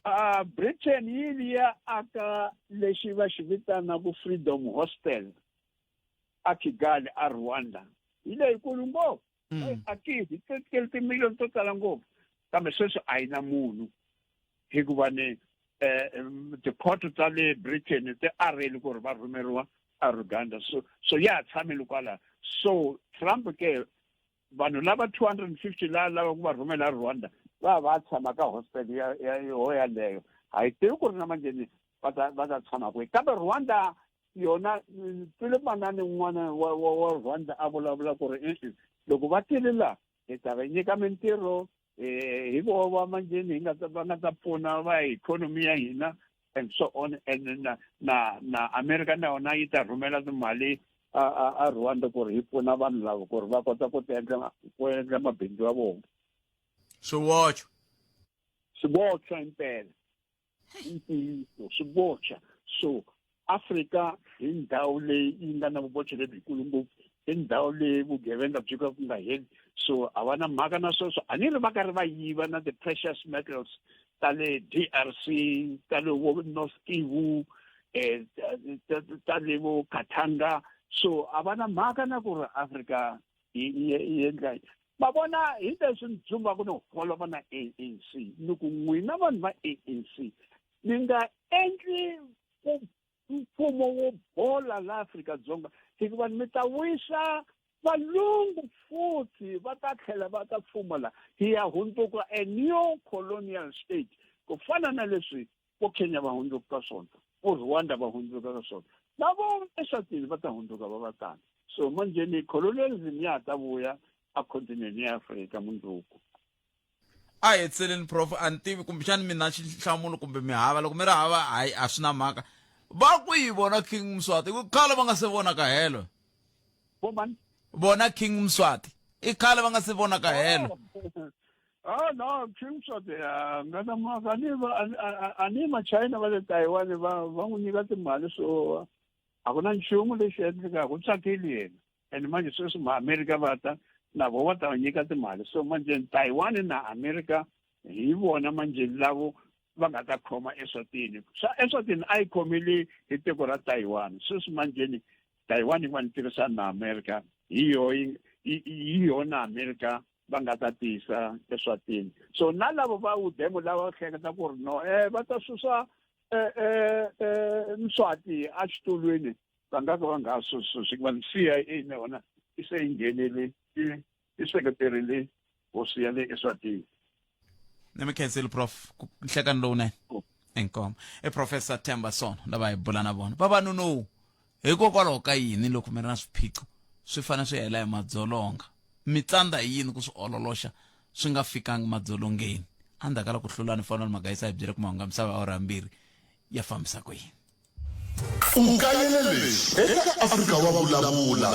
uh, Britain yi ya aka lexi va xi vitanaka Freedom Hostel a Kigali a Rwanda hi leyikulu ngopfu mm. a ki hi tekele timiliyoni to tala ngopfu kambe sweswi a yi na munhu hikuva ni eh tikhoto ta le Britain ti areli ku ri va rhumeriwa a Uganda so so ya ha tshamile kwala so Trump ke vanhu lava 250 la lava ku va rhumela Rwanda va va tshama ka hostel ya ya yo yaleyo a yi tivi ku ri na manjheni va ta va ta tshama kwihi kambe Rwanda yona twile manani un'wana wa wa wa Rwanda a vulavula ku ri e-e loko va tile la hi ta va nyika mintirho eh hi vo va manjheni hi nga ta va nga ta pfuna va ikhonomi ya hina and so on and na na na America na yona yi ta rhumela timali a a a Rwanda ku ri yi pfuna vanhu lava ku ri va kota ku ti endla ku endla mabindzu ya vona swivocho swivochwa impela i ntiyiso swivocha so Afrika hi ndhawu leyi yi nga na vuvocha lebyikulu ngopfu i ndhawu leyi vugevenga byi ka ku nga heli so a va na mhaka na sweswo a ni ri va karhi va yiva na ti-precious metals ta le D_R_C ta le vo North Kivu eh ta le vo Katanga so a va na mhaka na ku ri Afrika yi yi endla va vona hi leswi ni dzumbaka ni holova na ANC ni ku n'wina vanhu va ANC mi nga endli ku mfumo wo bola la Afrika-Dzonga hikuva mi ta wisa valungu futhi va ta tlhela va ta fuma la hi ya hundzuka a new colonial state ku fana na leswi vo Kenya va hundzuka ka swona vo Rwanda va hundzuka ka swona na vo Eswatini va ta hundzuka va va tano so manjheni colonialism ya ha ta vuya a continent ya Afrika mundzuku a hi hetiseleni prof a ni tivi kumbexani mi na xinhlamulo kumbe mi hava loko mi ri hava hayi a swi na mhaka va ku yi vona king mswati ku khale va nga se vona ka helo vomani vona king mswati i khale va nga se vona ka helo Oh no, King Mswati a nga na mhaka ni va a ni machina va le Taiwan va va n'wi nyika timali so a ku na nchumu lexi endlekaka u tsakile yena and manje sweswi maamerika va ta na vo va ta va nyika timali so manje Taiwan na America hi vona manje lavo va nga ta khoma Eswatini swa Eswatini a yi khomile hi tiko ra Taiwan sweswi manjeni Taiwan yi va ni tirhisana na America hi yo hi yona America va nga ta tisa eSwatini. So na lavo va udemo lava hleketa ku ri no va ta susa Mswati exitulwini, va nga ka va nga susi hikuva CIA na yona i se yi nghenele i seketerile hosi ya le Eswatini. Ni mi khensile prof, nhlekani lowunene. Inkomo i Professor Themba Sono lava hi bula na vona vavanunowu. Hikokwalaho ka yini loko mi ri na swiphiqo swi fanele swi hela hi madzolonga? Mi tsandza hi yini ku swi ololoxa swi nga fikangi madzolongeni? Endzhaku ka loko Hlulani Fanuel Magaisa hi byele ku mahungu ya misava ya awara ya mbirhi ya fambisa ku yini. U kayele leswi eka Afrika wa Vulavula.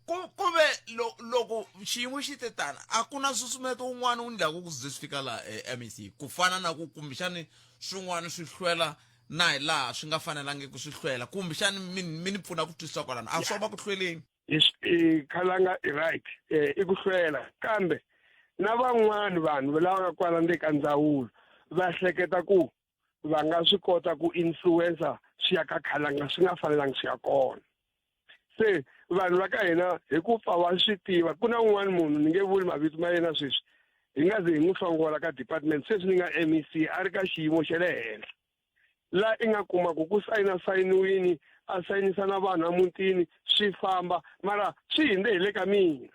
Ku ku ve lo, loko xiyimo xi te tana, a ku na nsusumeto wun'wana wu ndlaku ku ze swi fika laha e-MEC, ku fana na ku kumbexani swin'wana swi hlwela na hi laha swi nga fanelangiki swi hlwela, kumbexani mi, mi ni pfuna ku twisisa kwalano, a swo va ku hlweleni. I i khalanga i right i ku hlwela kambe na van'wani vanhu lava nga kwala ndzeni ka ndzawulo va hleketa ku va nga swi kota ku influencer swi ya ka khalanga swi nga fanelangi swi ya kona. Se vanhu va ka hina hi ku pfa va swi tiva ku na un'wana munhu ni nge vuli mavito ma yena sweswi hi nga ze hi n'wi hlongola ka department sweswi ni nga MEC a ri ka xiyimo xa le henhla la i nga kuma ku ku sayina sayiniwini a sayinisa na vanhu emutini swi famba mara swi hindze hi le ka mina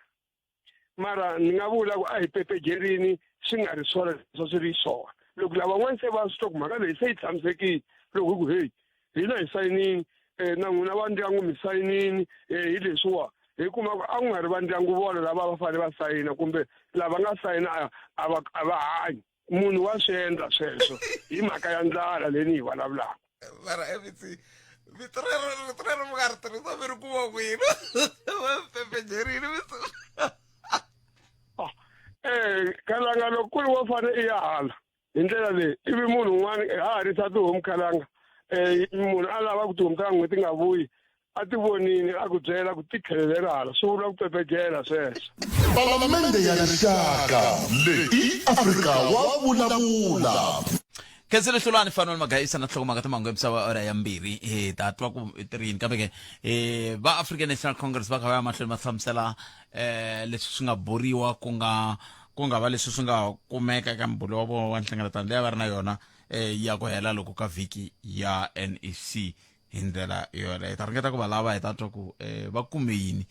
mara ni nga vula ku a hi pepejerini swi nga ri swona leswi swi ri swona loko lavan'wana se va swi twa ku mhaka leyi se yi tshamisekile loko hi ku heyi hina hi sayinini um na n'wina va ndyangu mi sayinini um hi leswiwa hi kuma ku a ku nga ri va ndyangu vona lava va fanele va sayina kumbe lava nga sayina a va a va hanyi munhu wa swi endla sweswo hi mhaka ya ndlala leyi ni yi vulavulaka. Mara MC vito rero rito rero mi nga ri tirhisa mi ri kuma kwini va pepejerini vito. Khalanga loko ku ri wo fane i ya hala hi ndlela leyi ivi munhu un'wana ha ha risa tihomu khalanga munhu a lava ku tihomu ta n'we ti nga vuyi a ti vonile a ku byela ku ti tlhelelela hala swi vula ku pepejela sweswo. Palamende ya Rixaka leyi i Afrika wa vulavula. Khensile Hlulani Fanuel Magaisa na nhlokomhaka ta mahungu ya misava awara ya mbirhi hi ta twa ku i tirhini kambe ke va African National Congress va kha va ya mahlweni va hlamusela leswi swi nga buriwa ku nga ku nga va leswi swi nga kumeka eka mbulo wa vona wa nhlengeletano leyi a va ri na yona ya ku hela loko ka vhiki ya NEC hi ndlela yoleyo. Hi ta ringeta ku va lava hi ta twa ku va kume yini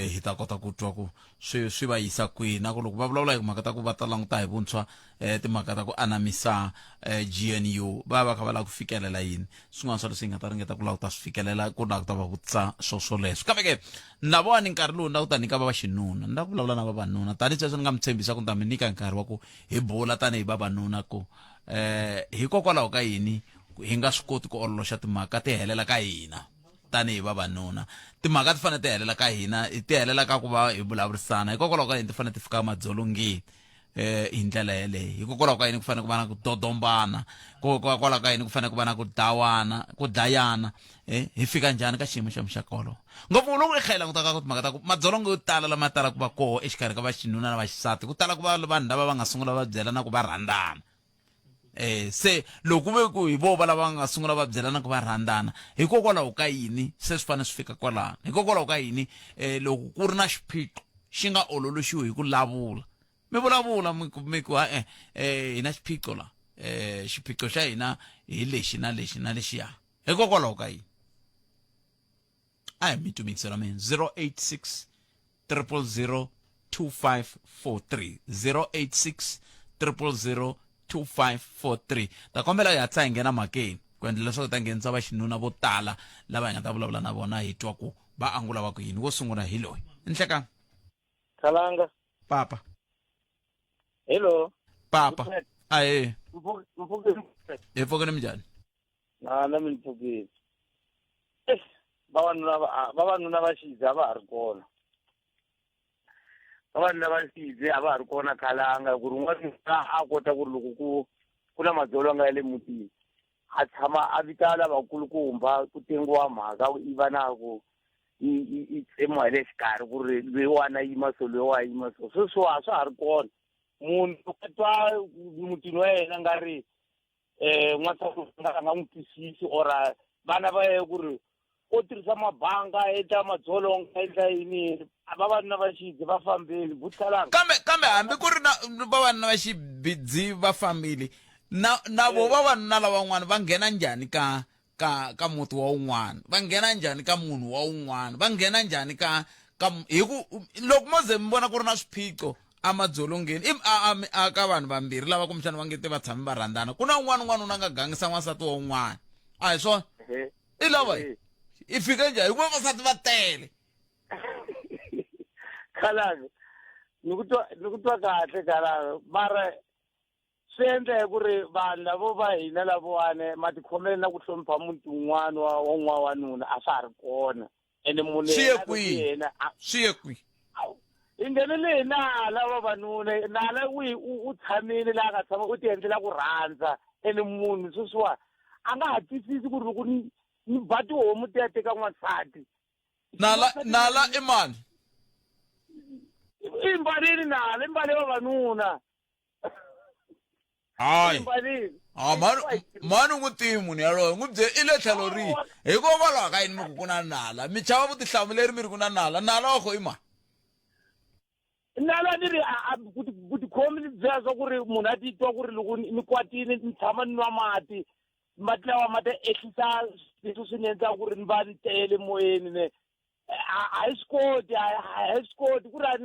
hi ta kota ku twa ku swi swi va yisa kwihi na ku loko va vulavula hi timhaka ta ku va ta languta hi vuntshwa timhaka ta ku anamisa GNU va va kha va lava ku fikelela yini swin'wana swa leswi hi nga ta ringeta ku lava ku ta swi fikelela ku lava ku ta va vutisa swo swoleswo kambe ke na vona nkarhi lowu ni lava ku ta nyika va vaxinuna ni lava ku vulavula na vavanuna tanihi sweswo ni nga mi tshembisa ku ni ta mi nyika nkarhi wa ku hi bula tanihi vavanuna ku hikokwalaho ka yini hi nga swi koti ku ololoxa timhaka ti helela ka hina tanihi vavanuna timhaka ti fanele ti helela ka hina ti helela ka ku va hi vulavurisana hikokwalaho ka yini ti fanele ti fika madzolongeni hi ndlela yeleyo hikokwalaho ka yini ku fanele ku va na ku dodombana hikokwalaho ka yini ku fanele ku va na ku dawana ku dlayana hi fika njhani ka xiyimo xa muxaka wolowo ngopfu loko i kha i languta ka timhaka ta ku madzolonga yo tala lama talaka ku va koho exikarhi ka vaxinuna na vaxisati ku tala ku va vanhu lava va nga sungula va byelana ku va rhandzana se loko ku ve ku hi vo va lava nga sungula va byelana ku va rhandzana hikokwalaho ka yini se swi fanele swi fika kwalano hikokwalaho ka yini loko ku ri na xiphiqo xi nga ololoxiwi hi ku lavula mi vulavula mi ku mi ku e hi na xiphiqo la xiphiqo xa hina hi lexi na lexi na lexiya hikokwalaho ka yini a hi mi tumingisela mina 086 000 2543 086 000 2543 ta kombela hi hatla hi nghena mhakeni ku endla leswaku ta nghenisa vaxinuna vo tala lava hi nga ta vulavula na vona hi twa ku va angula va ku yini wo sungula hi loyi nhlekani Khalanga. Papa. Hello. Papa. Aye. Hi pfukile minjhani? Na na mi pfukile. Vavanuna va vavanuna va xidzi a va ha ri kona. Vavanuna va xidzi a va ha ri kona khalanga ku ri un'wana a kota ku ri loko ku ku na madzolonga ya le mutini a tshama a vita lavakulukumba ku tengiwa mhaka i va na ku yi tsemiwa hi le xikarhi ku ri loyiwani a yima so loyiwa a yima so sweswiwa a swa ha ri kona munhu a twa mutini wa yena nga ri n'wansati nga nga n'wi twisisi or vana va yena ku ri O tirhisa mabanga a endla madzolonga a endla yini vavanuna va xidzi va fambile butsalanga kambe kambe hambi ku ri na vavanuna va xibidzi va fambile na na vo vavanuna lavan'wana va nghena njhani ka ka ka muti wa un'wana va nghena njhani ka munhu wa un'wana va nghena njhani ka ka hi ku loko mo ze mi vona ku ri na swiphiqo emadzolongeni i a, a, a ka vanhu vambirhi lava kumbexana va nge te va tshame va rhandzana ku na un'wana un'wana una nga gangisa n'wansati wa un'wana a hi swona i lava i fike njhani hikuva vavasati va tele khalanga ni ku twa ni ku twa kahle khalanga mara swi endla hi ku ri vanhu lavo va hina lavowani matikhomelo na ku hlonipha muti wun'wana wa wa n'wa wanuna a swa ha ri kona ene munhu swi ye yena kwihi yena swi ye kwihi hi nghenele hi nala vavanuna nala wihi u tshamile laha nga tshama u ti endlela ku rhandza ene munhu sweswiwa a nga ha twisisi ku ri loko ni ni ba tihomu ti ya teka n'wansati nala nala i mani i mbalini nala i mbale vavanuna hayi ha mani mani u n'wi tivi munhu yaloye n'wi bye i le tlhelo rihi hikokwalaho ka yini mi ku ku na nala mi chava vutihlamuleri mi ri ku na nala nala wa ko i mani Nala ni ri a vutikhombi ni byela swa ku ri munhu a titwa ku ri loko ni kwatile ni tshama ni nwa mati mati lawa ma ta ehlisa leswi swi ni endlaka ku ri ni va ni tele moyeni ne a hi swi koti a hi swi koti ku ri a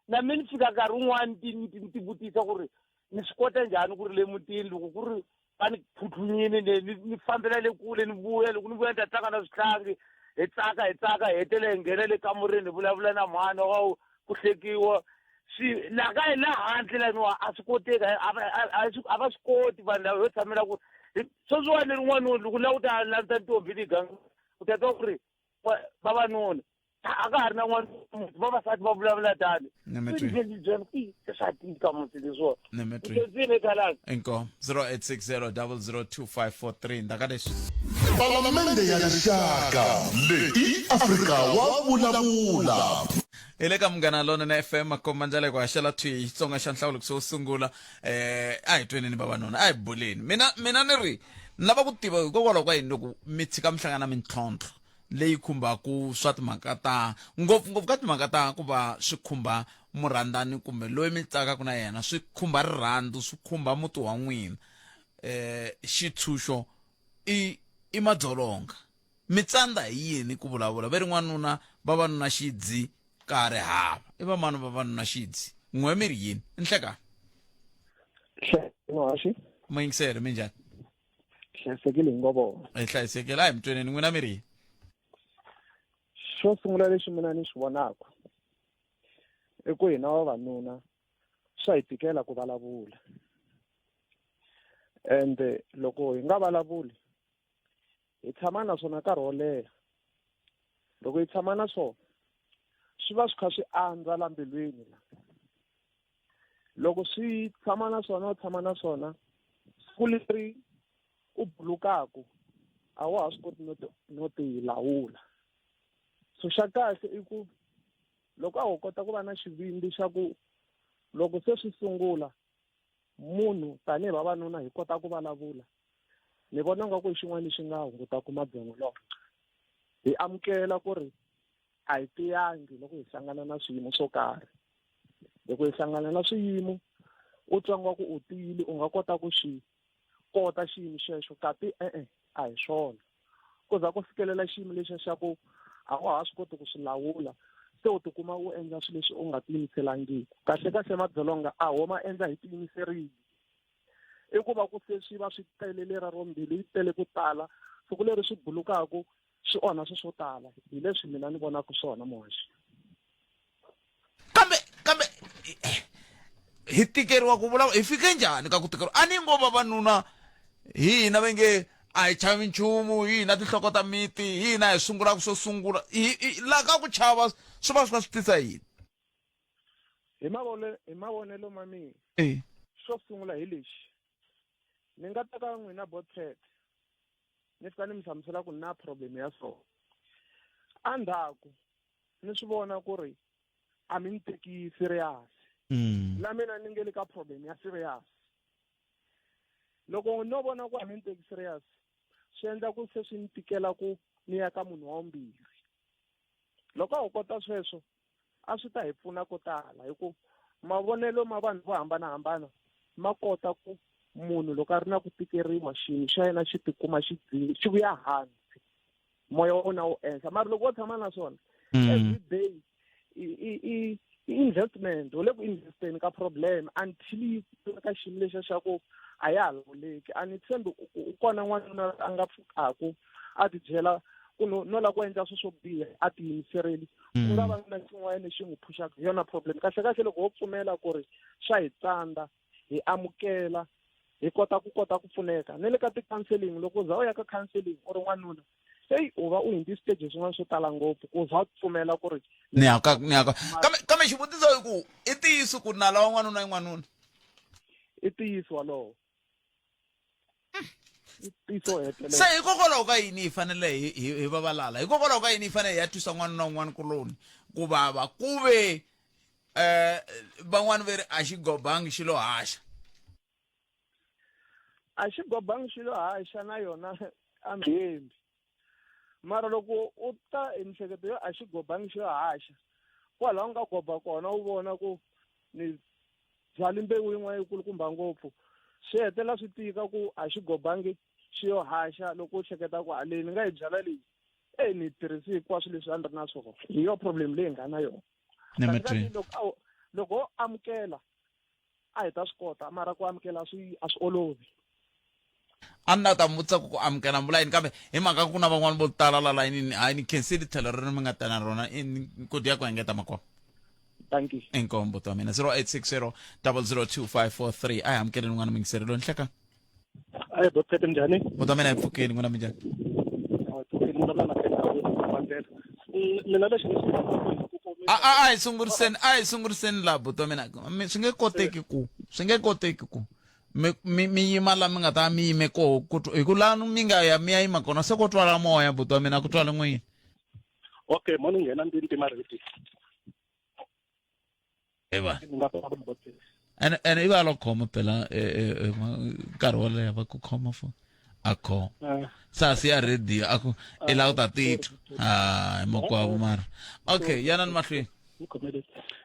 na mi ni fika nkarhi wun'wani ti ni ti vutisa ku ri ni swi kota njhani ku ri le mutini loko ku ri va ni phuthunyini ni ni ni fambela le kule ni vuya loko ni vuya ni ta tlanga na swihlangi hi tsaka hi tsaka hi hetelela hi nghena le kamureni hi vulavula na mhani wa ku hlekiwa swi la ka la handle laniwa a swi koteki a va swi koti vanhu lava yo tshamela ku sweswiwani rin'wana loko la ku ta landza ntombi ni ganga u ta twa ku ri vavanuna a ka ha ri na n'wana vavasati va vulavula tani swa tika musi leswiwa setsile khalanga inkomu 0860 002543 ndaka leswi Palamende ya Rixaka leyi i Afrika wa vulavula. Hi le ka Munghana Lonene FM makomba ndlela ku haxela thwi hi Xitsonga xa nhlawulo wo sungula eh a hi tweneni vavanuna a hi buleni mina mina ni ri ni lava ku tiva hikokwalaho ka yini loko mi tshika mi hlangana mintlhontlho leyi khumbaka swa timhaka ta ngopfungopfu ka timhaka ta ku va swi khumba murhandzani kumbe loyi mi tsakaka na yena swi khumba rirhandzu swi khumba muti wa n'wina eh xitshunxo i i madzolonga mi tsandza hi yini ku vulavula ve ri n'wanuna vavanuna xidzi ka ha ri hava i vamani vavanuna xidzi n'we mi ri yini i nhlekani Muhaxi muyingiseri minjhani hlayisekile hinkwavo hi hlayisekile a hi mi tweneni n'wina mi ri yini xo sungula lexi mina ni xi vonaka i ku hina vavanuna swa hi tikela ku vulavula ende loko hi nga vulavuli hi tshama na swona nkarhi wo leha loko hi tshama na swona swi va swi kha swi andza la mbilwini la loko swi tshama na swona u tshama na swona siku leri u bulukaku a wa ha swi koti no ti no ti lawula so xa kahle i ku loko a ho kota ku va na xivindzi xa ku loko se swi sungula munhu tanihi vavanuna hi kota ku vulavula ni vona nga ku i xin'wana lexi nga hungutaka madzolonga hi amukela ku ri a hi tiyangi loko hi hlangana na swiyimo swo karhi loko hi hlangana na swiyimo u twa nga ku u tiyile u nga kota ku xi kota xiyimo xexo kasi e-e a hi swona ku za ku fikelela xiyimo lexiya xa ku a wa ha swi koti ku swi lawula se u tikuma u endla swilo leswi u nga tiyimiselangiki kahle kahle madzolonga a ho ma endla hi tiyimiserile i ku va ku se swi va swi tele lera ro mbilu yi tele ku tala siku leri swi bulukaku swi onha swi swo tala hi leswi mina ni vonaka swona muhaxi kambe kambe hi tikeriwa ku vulavula hi fike njhani ka ku tikeriwa a ni ngo vavanuna hi hina va nge a hi chavi nchumu hi hina tinhloko ta miti hi hina hi sungulaka swo sungula hi la ka ku chava swi va swi kha swi tisa yini hi mavonelo hi mavonelo ma mina e xo sungula hi lexi ni nga ta ka n'wina botret ni fika ni mi hlamusela ku ni na problem ya so endzhaku ni swi vona ku ri a mi ni teki serious na mina ni nge le ka problem ya serious loko no vona ku a mi ni teki serious swi endla ku se swi ni tikela ku ni ya ka munhu wa vumbirhi loko a ho kota sweswo a swi ta hi pfuna ko tala hi ku mavonelo ma vanhu vo hambanahambana ma kota ku munhu loko a ri na ku tikeriwa xiyimo xa yena xi tikuma xi xi vuya hansi moya wa wona wu enhla mara loko wo tshama na swona mm. every day i i investment u le ku investeni ka problem until yi ka xiyimo lexiya xa ku a ya ha lawuleki a ni tshembi u kona n'wanuna a nga pfukaku a ti byela ku no no lava ku endla swilo swo biha a tiyimiserile ku nga mm. va na xin'wana lexi n'wi phuxaka hi yona problem kahle kahle loko ho pfumela ku ri swa hi tsandza hi amukela hi kota ku kota ku pfuneka na le ka ti-counseling loko u za u ya ka counseling u ri n'wanuna heyi u va u hundzi stage swin'wana swo tala ngopfu ku za u pfumela ku ri ni ya ka ni ya ka kambe kambe xivutiso i ku i ntiyiso ku nala wa n'wanuna i n'wanuna i ntiyiso walowo se hikokwalaho ka yini hi fanele hi va valala hikokwalaho ka yini hi fanele hi ya twisa n'wanuna un'wana kuloni ku vava ku ve um van'wani ve ri a xi gobangi xi lo haxa a xi gobangi xi lo haxa na yona a mi hembi mara loko u ta hi mihleketo yo a xi gobangi xi lo haxa kwalaho u nga goba kona u vona ku ni byali mbewu yin'wana yikulukumba ngopfu swi hetelela swi tika ku a xi gobangi xi yo haxa loko u hleketa ku a leyi ni nga yi byala leyi e ni tirhisi hinkwaswo leswi a ni ri na swona hi yo problem leyi nga na yona loko loko ho amukela a hi ta swi kota mara ku amukela swi a swi olovi a ni la ta mi vutisa ku ku amukela mi vula yini kambe hi mhaka ku na van'wani vo tala la layinini hayi ni khensile tlhelo rero mi nga ta na rona koti ya ku engeta makwavo thank you inkomu buti wa mina 0860 002543 a hi amukeleni n'wana mingiseri loyi nhleka ayi botete njhani buti wa mina hi pfukeni n'wina minjhani mina lexi ni xi a a a hi sunguriseni a hi sunguriseni laha buti wa mina swi nge koteki ku swi nge koteki ku mi mi mi yima la mi nga ta mi yime koho ku hi ku laha mi nga ya mi ya yima kona se ko twala moya buti wa mina ku twala n'wini okay mo ni nghena ndzi ntima radio eva ene ene i va lo khoma phela e, e, e, nkarhi wo leha va ku khoma foni a khoma ah. sasi ya radio a ku i lava ku ta titwa hayi makwavo mara okay yanani mahlweni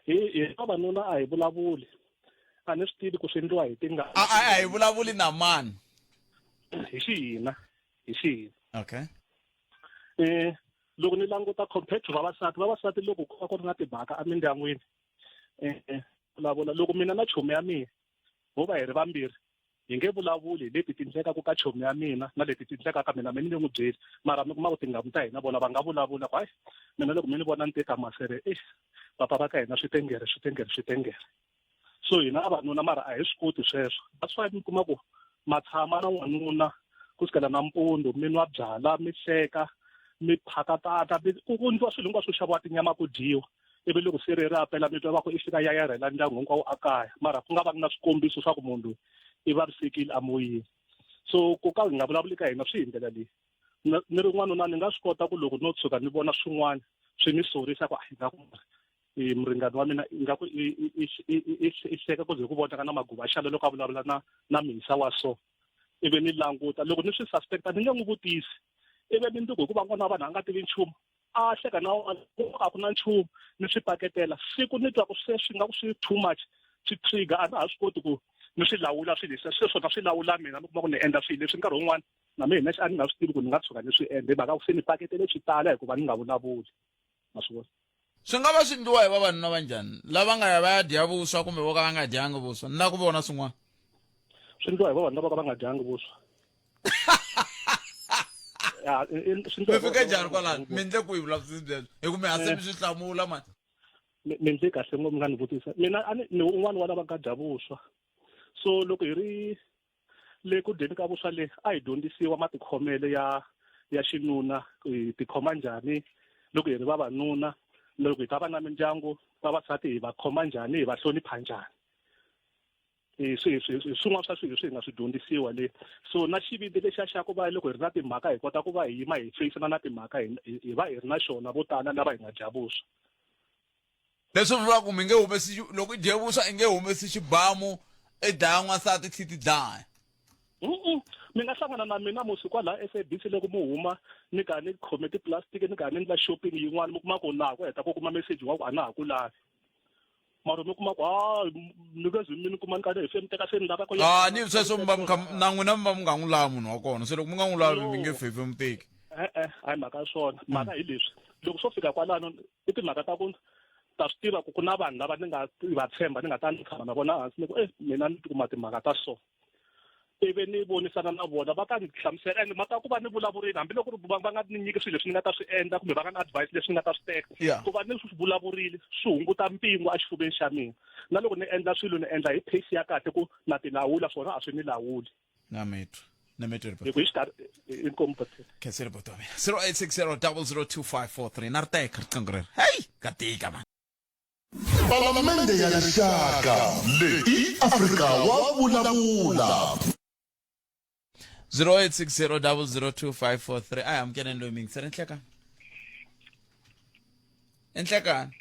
hi vavanuna a hi vulavuli a ni swi tivi ku swi endliwa hi tingana a a hi vulavuli na mani hi xihina hi xihina okay eh loko ni languta compared to vavasati vavasati loko ku va ku ri na timhaka emindyangwini eh vulavula loko mina na chomi ya mina ho va hi ri vambirhi hi nge vulavuli hi leti ti ndlekaka ka chomi ya mina na leti ti ndlekaka mina mi ni nge n'wi byeli mara mi kuma ku tingamu ta hina vona va nga vulavula ku hayi mina loko mi ni vona ni teka masere eish papa va ka hina swi tengere swi tengere swi tengere so hina vavanuna mara a hi swi koti sweswo that's why mi kuma ku ma tshama na n'wanuna ku sukela nampundzu mi nwa byala mi hleka mi phakatata ku endliwa swilo hinkwaswo xaviwa tinyama ku dyiwa ivi loko se ri ra pela mi twa va ku i fika yayarhela ndyangu hinkwawo a kaya mara ku nga va na swikombiso swa ku munhu loyi i vavisekile amoyeni so ku ka hi nga vulavuli ka hina swi hi ndlela leyi ni ri n'wanuna ni nga swi kota ku loko no tshuka ni vona swin'wana swi ni sorisa ku a nga ku muringani wa mina ingaku i hleka ku ze ku vonaka na maguva xale loko a vulavula na na mhisa wa so ivi ni languta loko ni swi suspecta ni nge n'wi vutisi ivi mindzuku hikuva n'wana wa vanhu a nga tivi nchumu a hleka na a ku na nchumu ni swi paketela siku ni twa ku se swi nga ku swi too much swi trigger a na ha swi koti ku ni swi lawula swilo leswi se swona swi lawula mina mi kuma ku ni endla swilo leswi nkarhi wun'wani na mina a ni nga swi tivi ku ni nga tshuka ni swi endla hi mhaka ku se ni paketele swi tala hikuva ni nga vulavuli ma swi vona swi nga va swi ndliwa hi vavanuna va njhani lava nga ya va ya dya vuswa kumbe vo ka va nga dyangi vuswa ni la ku vona swin'wana swi ndliwa hi vavanuna vo ka va nga dyangi vuswa mi fike njhani kwalano mi ndle ku yi vulavisisi byebyo hi ku mi hase mi swi hlamula mani mi ndle kahle ngo mi nga ni vutisa mina a ni ni un'wana wa lava nga dya vuswa so loko hi ri le ku dyeni ka vuswa le a hi dyondzisiwa matikhomelo ya ya xinuna hi tikhoma njhani loko hi ri vavanuna loko hi ta va na mindyangu vavasati hi va khoma njhani hi va hlonipha njhani hi swi swi swin'wana swa swilo leswi hi nga swi dyondzisiwa le so na xivindzi lexiya xa ku va loko hi ri na timhaka hi kota ku va hi yima hi feyisana na timhaka hi va hi ri na xona vo tala lava hi nga dya vuswa leswi vulaka ku mi nge humesi loko i dye vuswa i nge humesi xibamu i dlaya n'wansati tlhi ti dlaya Mi nga hlangana na mina musi kwala SABC loko mu huma ni ka ni khome ti-plastic ni ka ni endla shopping yin'wana mi kuma ku na ha ku heta ku kuma message wa ku a na ha ku lavi. Mara mi kuma ku ha ni nge zi mi ni kuma ni karhi se mi teka se ni lava ku Ah, ni sweswo mi va mi kha na n'wina mi va mi nga n'wi lavi munhu wa kona se loko mi nga n'wi lavi mi nge fefe mi teki. E-e a hi mhaka ya swona mhaka hi leswi loko swo fika kwalano i timhaka ta ku ta swi tiva ku ku na vanhu lava ni nga va tshemba ni nga ta ni tshama na vona hansi ni ku e mina ni kuma timhaka ta so ivi ni vonisana na vona va ta ni hlamusela and mhaka ku va ni vulavurile hambiloko ri va nga ni nyiki swilo leswi ni nga ta swi endla kumbe va nga ni advice leswi ni nga ta swi teka ku va ni swi vulavurile swi hunguta mpingu exifuveni xa mina na loko ni endla swilo ni endla hi pace ya kahle ku na ti lawula swona a swi ni lawuli na mitwa na mitwa hi ku hi xikarhi inkomu khensile buti wa mina 0860 002543 na ri teka riqingho rero heyi ka tika mani Palamende ya Rixaka leyi i Afrika wa vulavula. 0860002543 a hi amukeleni loyi mingisela enhlekani enhlekani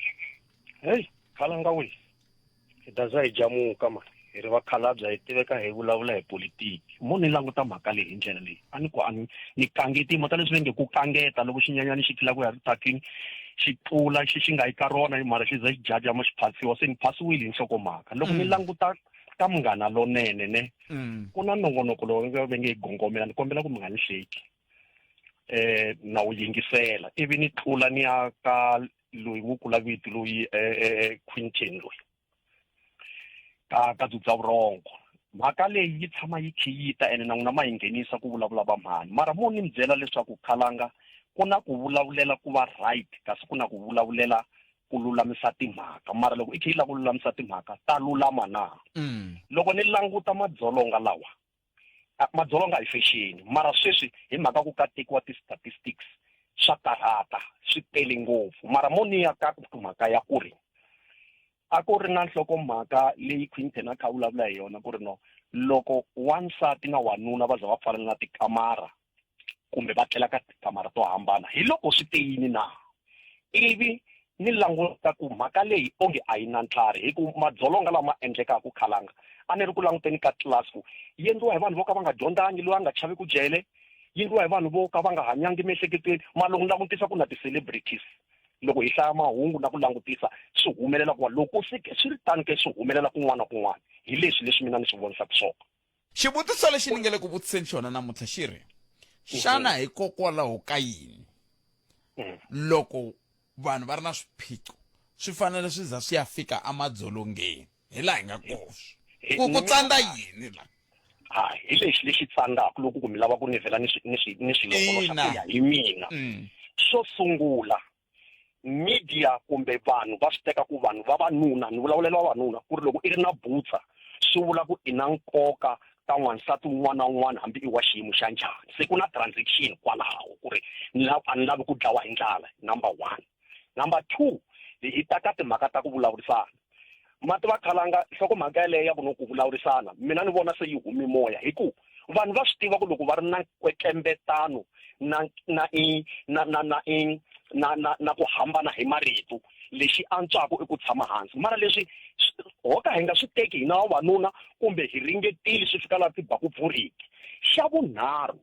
heyi khalanga we hi ta za hi jamuka mani hi ri vakhalabya hi tiveka hi vulavula hi politiki mo ni languta mhaka leyi hi ndlela leyi a ni ku a ni ni kangeti mhaka leswi va nge ku kangeta loko xinyanyani xi tlula ku ya ritakini xi tlula xi xi nga yi ka rona mara xi ze xi jajama xi phasiwa se ni phasiwile hi nhlokomhaka loko ni languta ka munghana lonene ne ku na nongonoko lowu va nge yi gongomela ni kombela ku mi nga ni hleki eh na wu yingisela ivi ni tlula ni ya ka loyi wo kula vito loyi eh Quinton loyi ka ka dzudza vurhongo mhaka leyi yi tshama yi khe yi ta ene na n'wina ma yi nghenisa ku vulavula va mhani mara mo ni mi byela leswaku khalanga ku na ku vulavulela ku va right kasi ku na ku vulavulela ku lulamisa timhaka mara loko i khe i lava ku lulamisa timhaka ta lulama na loko ni languta madzolonga lawa madzolonga hi fexeni mara sweswi hi mhaka ku ka tekiwa ti-statistics swa karhata swi tele ngopfu mara mo ni ya ka mhaka ya ku ri a ku ri na nhlokomhaka leyi Quinton a kha a vulavula hi yona ku ri no loko wansati na wanuna va za va pfalana na tikamara kumbe va tlela ka tikamara to hambana hi loko swi te yini na ivi ni languta ku mhaka leyi onge a yi na ntlhari hi ku madzolonga lama endlekaka khalanga a ni ri ku languteni ka tlilasi ku yi endliwa hi vanhu vo ka va nga dyondzangi loyi a nga chavi ku jele yi endliwa hi vanhu vo ka va nga hanyangi miehleketweni mara loko ni langutisa ku na ti-celebrities loko hi hlaya mahungu na ku langutisa swi humelela ku loko swi swi ri tano ke swi humelela kun'wana na kun'wana hi leswi leswi mina ni swi vonisaka swona xivutiso lexi ni nge le ku vutiseni xona namuntlha xi ri xana hikokwalaho ka yini loko vanhu va ri na swiphiqo swi fanele swi za swi ya fika emadzolongeni hi laha hi nga koxe ku ku tsandza yini la ha hi lexi lexi tsandzaka loko ku mi lava ku ni vhela ni swi ni swi ni swi longoloxa ku ya hi mina xo sungula media kumbe vanhu va swi teka ku vanhu vavanuna ni vulavulela vavanuna ku ri loko i ri na butsa swi vula ku i na nkoka ka n'wansati wun'wana na wun'wana hambi i wa xiyimo xa njhani se ku na transaction kwalaho ku ri a ni lavi ku dlawa hi ndlala number one number 2 hi ta ka timhaka ta ku vulavurisana mati va khalanga nhlokomhaka yaleyo ya ku no ku vulavurisana mina ni vona se yi humi moya hi ku vanhu va swi tiva ku loko va ri na nkwetlembetano na na i na na na i na na na ku hambana hi marito lexi antswaka i ku tshama hansi mara leswi ho ka hi nga swi teki hina vavanuna kumbe hi ringetile swi fika laha ti ba ku pfuriki xa vunharhu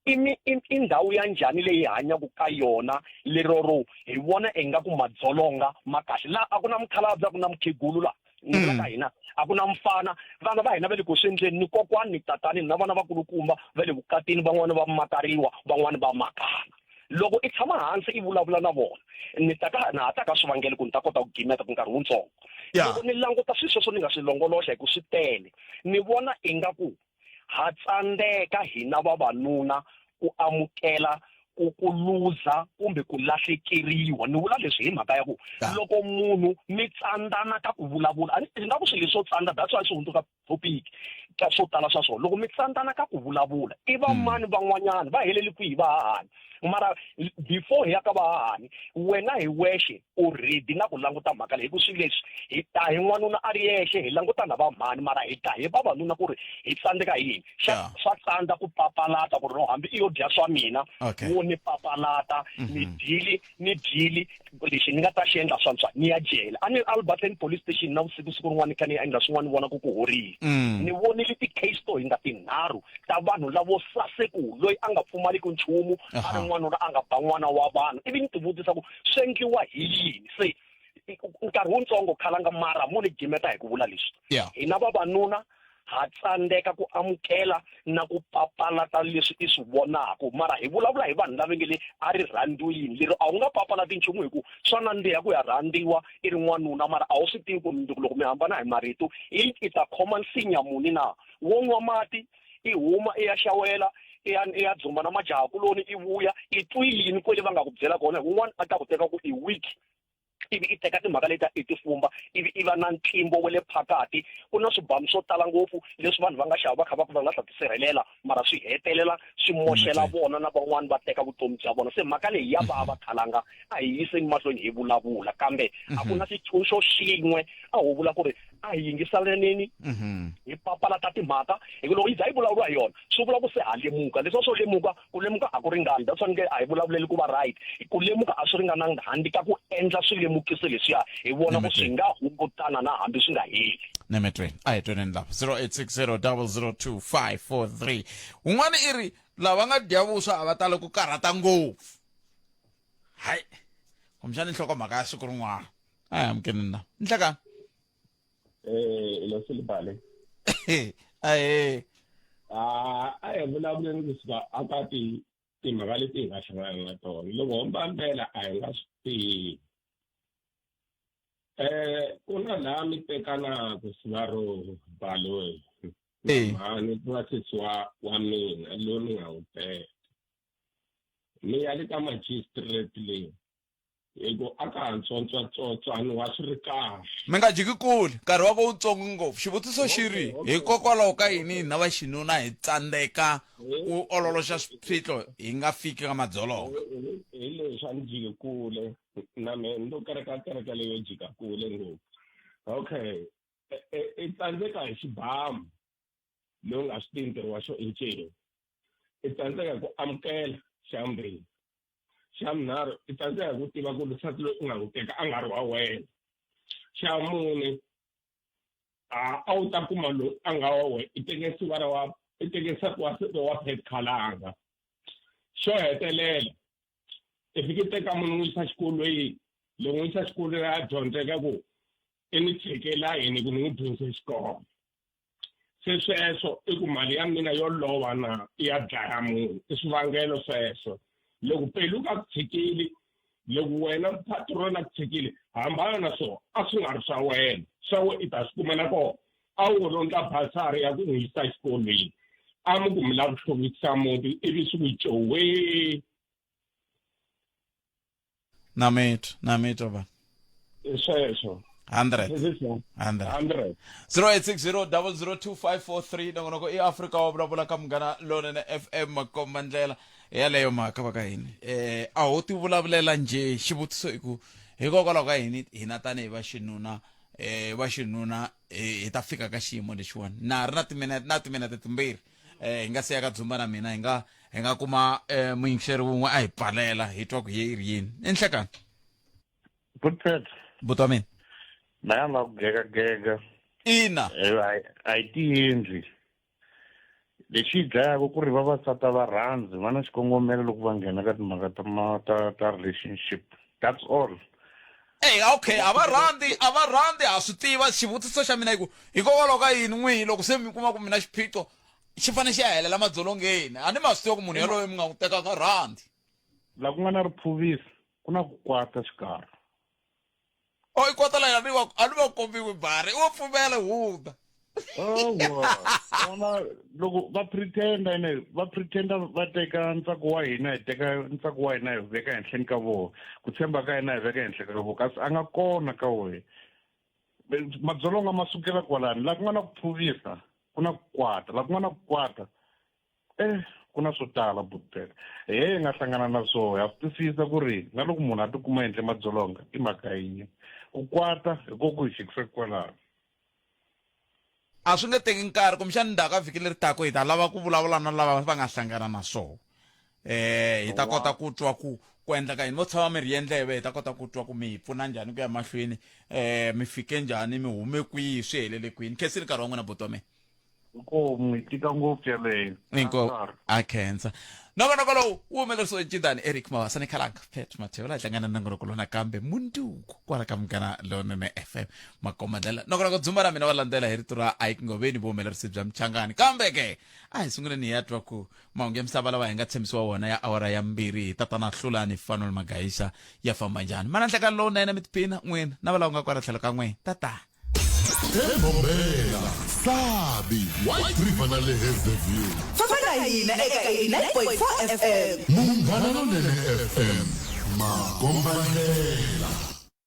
i mi i i ndhawu ya njhani leyi hi hanyaka ka yona leroro hi vona ingaku madzolonga ma kahle laha a ku na mukhalabye a ku na mukhegulu laha ni vula ka hina a ku na mfana vana va hina va le ku swi endleni ni kokwani ni tatani na vana vakulukumba va le vukatini van'wani va makariwa van'wani va makana loko i tshama hansi i vulavula na vona ni ta ka na ha ta ka swivangelo ku ni ta kota ku gimeta ku nkarhi wutsongo loko ni languta swilo sweswo ni nga swi longoloxa hi ku swi tele ni vona ingaku ha tsandzeka hina vavanuna ku amukela ku ku luza kumbe ku lahlekeriwa ni vula leswi hi mhaka ya ku loko munhu mi tsandzana ka ku vulavula a ni nga ku swilo leswo tsandza that's why swi hundzuka topic ka swo tala swa swona loko mi tsandzana ka ku vulavula i vamani van'wanyana va heleli kwihi va hahani mara before hi ya ka vahahani wena hi wexe u ready na ku languta mhaka leyi hi ku swilo leswi hi ta hi n'wanuna a ri yexe hi languta na vamhani mara hi ta hi vavanuna ku ri hi tsandzeka hi yini xa swa tsandza ku papalata ku ri no hambi i yo dya swa mina wo ni papalata ni dyili ni dyili lexi ni nga ta xi endla swantswa ni ya jele a ni Alberton police station na vusiku siku rin'wana ni kha ni ya endla swin'wana ni vona ku ku horile ni voni vonile ti-case to hindza tinharhu ta vanhu lavo saseku loyi a nga pfumaliki nchumu a ri n'wanuna a nga ba n'wana wa vanhu ivi ni tivutisa ku swi endliwa hi yini se nkarhi wutsongo khalanga mara mo ni gimeta hi ku vula leswi hina vavanuna ha tsandzeka ku amukela na ku papalata leswi i swi vonaka mara hi vulavula hi vanhu lava nge le a ri rhandziwini lero a wu nga papalati nchumu hi ku swa nandziha ku ya rhandziwa i ri n'wanuna mara a wu swi tivi ku mundzuku loko mi hambana hi marito i i ta khoma nsinya muni na wo nwa mati i huma i ya xawela i ya i ya dzumba na majaha kuloni i vuya i twi yini kwele va nga ku byela kona hi un'wana a ta ku teka ku i weak ivi i teka timhaka leti i ti fumba ivi i va na ntlimbo wa le phakati ku na swibamu swo tala ngopfu leswi vanhu va nga xava va kha va ku va nga ta tisirhelela mara swi hetelela swi moxela vona na van'wani va teka vutomi bya vona se mhaka leyi ya vava khalanga a hi yiseni mahlweni hi vulavula kambe a ku na xitshunxo xin'we a ho vula ku ri a hi yingiselaneni hi papalata timhaka hi ku loko yi za yi vulavuriwa hi yona swi vula ku se ha lemuka leswi swo lemuka ku lemuka a ku ringani that's why nge a hi vulavuleli ku va right ku lemuka a swi ringananga handle ka ku endla swilemukiso leswiya hi vona ku swi nga hungutana na hambi swi nga heli nemetweni a hi tweneni lava 0860 002 543 un'wana i ri lava nga dya vuswa a va tali ku karhata ngopfu hayi kumbexani nhlokomhaka ya siku rin'wana a hi amukeleni na nhlekani eh lo silibale ahe a a hi vulavuleni kusuka aka ti timhaka leti hi nga hlangana na tona loko ho mbambela a hi nga swi tivi eh ku na laha mi tekanaka siva ro baloyi mhani ku nga sesi wa wa mina loyi ni nga n'wi teka mi ya le ka magistrate leyi hi ku a ka ha ntswontswatswotswani wa swi ri kahle mi nga jiki kule nkarhi wa ko wutsongo ngopfu xivutiso xi ri hikokwalaho ka yini hina va xinuna hi tsandzeka ku ololoxa swiphiqo hi nga fiki ka madzolonga hi leswi a ni jiki kule na mehe ni lo kereka kereke leyo jika kule ngopfu okay i tsandzeka hi xibamu lowu nga swi tivi ntirho wa xo i ncini i tsandzeka ku amukela xa vumbirhi xa vunharhu i tsandzeka ku tiva ku nsati loyi u nga n'wi teka a nga ri wa wena xa mune a a wu ta kuma loyi a nga wa wena i teke sivara wa i teke nsati wa wa Pat Khalanga xo hetelela i fike i teka munhu n'wi yisa xikolweni loko n'wi yisa xikolweni a dyondzeka ku i ni tshikela yini ku ni n'wi dyondzise xikolo se sweswo i ku mali ya mina yo lova na i ya dlaya munhu i swivangelo sweswo loko pelu ka ku tshikile loko wena patrona ku tshikile hambana na swona a swi nga ri swa wena swa wena i ta swi kuma na kona a wu lo ndla basari ya ku n'wi yisa exikolweni a mi ku mi lava ku hluvukisa muti ivi swi ku cowee na mitwa na mitwa va sweswo 100 100 0860 002543 nongonoko i afrika wa vulavula ka munghana lonene fm makomba ndlela yaleyo mhaka va ka hini eh a ho ti vulavulela njhe xivutiso i ku hikokwalaho ka yini hina tanihi va xinuna eh va xinuna hi ta fika ka xiyimo lexiwani na ri na timinete na timinete timbirhi eh hi nga siya ka dzumba na mina hi nga hi nga kuma eh muyingiseri wun'we a hi pfalela hi twa ku ye yi ri yini i nhlekani Butpet. Buti wa mina na ya la ku gegagega ina a yi tiendli lexi yi dlayaka ku ri vavasati a va rhandzi va na xikongomelo loko va nghena ka timhaka ta ta ta relationship that's all Ey okay a va rhandzi a va rhandzi ha swi tiva xivutiso xa mina i ku hikokwalaho ka yini n'wihi loko se mi kuma ku mi na xiphiqo xi fanele xi ya helela madzolongeni a ni ma swi tiva ku munhu yaloye mi nga n'wi teka nga rhandzi la ku nga na riphuvisi ku na ku kwata xikarhi o i kwata la a ni va a ni va kombiwi bari wo pfumela hunda Awa, vona loko va pretenda ene va pretenda va teka ntsako wa hina hi teka ntsako wa hina hi veka henhleni ka vona ku tshemba ka hina hi veka henhla ka vona kasi a nga kona ka wena madzolonga ma sukela kwalani la ku nga na ku phuvisa ku na ku kwata la ku nga na ku kwata eh ku na swo tala butela he hi nga hlangana na swoho ha swi twisisa ku ri na loko munhu a tikuma endle madzolonga i mhaka yin'we ku kwata hi ko ku hi xikisa kwalaho a swi nge teki nkarhi kumbexani ndzhaku ka vhiki leri taka hi ta lava ku vulavula na lava va nga hlangana na swona eh hi ta kota ku twa ku ku endleka yini vo tshama mi ri endleve hi ta kota ku twa ku mi hi pfuna njhani ku ya mahlweni eh mi fike njhani mi hume kwihi swi helele kwini khensini nkarhi wa n'wina buti wa mina Inkomu yi tika ngopfu yaleyo. Inkomu a khensa. Nongonoko lowu wu humelerisiwe Ncindani Eric Mawasa ni Khalanga Pet Matheo la hlangana na nongonoko lowu nakambe mundzuku kwala ka Munghana Lonene FM Makoma ndlela. Nongonoko dzumba ra mina wa landzela hi rito ra Ike Ngoveni vuhumelerisi bya Mchangani. Kambe ke a hi sunguleni hi ya twa ku mahungu ya misava lawa hi nga tshembisiwa wona ya awara ya mbirhi hi tatana Hlulani Fanuel Magayisa ya famba njhani. Mana nhlekani lowunene mi tiphina n'wina na va lava nga kwala tlhelo ka n'wina. Tata. Embombela, Sabi, White River na le Hazyview. Famba na hina eka 89.4 FM. Munghana Lonene FM, makombandlela.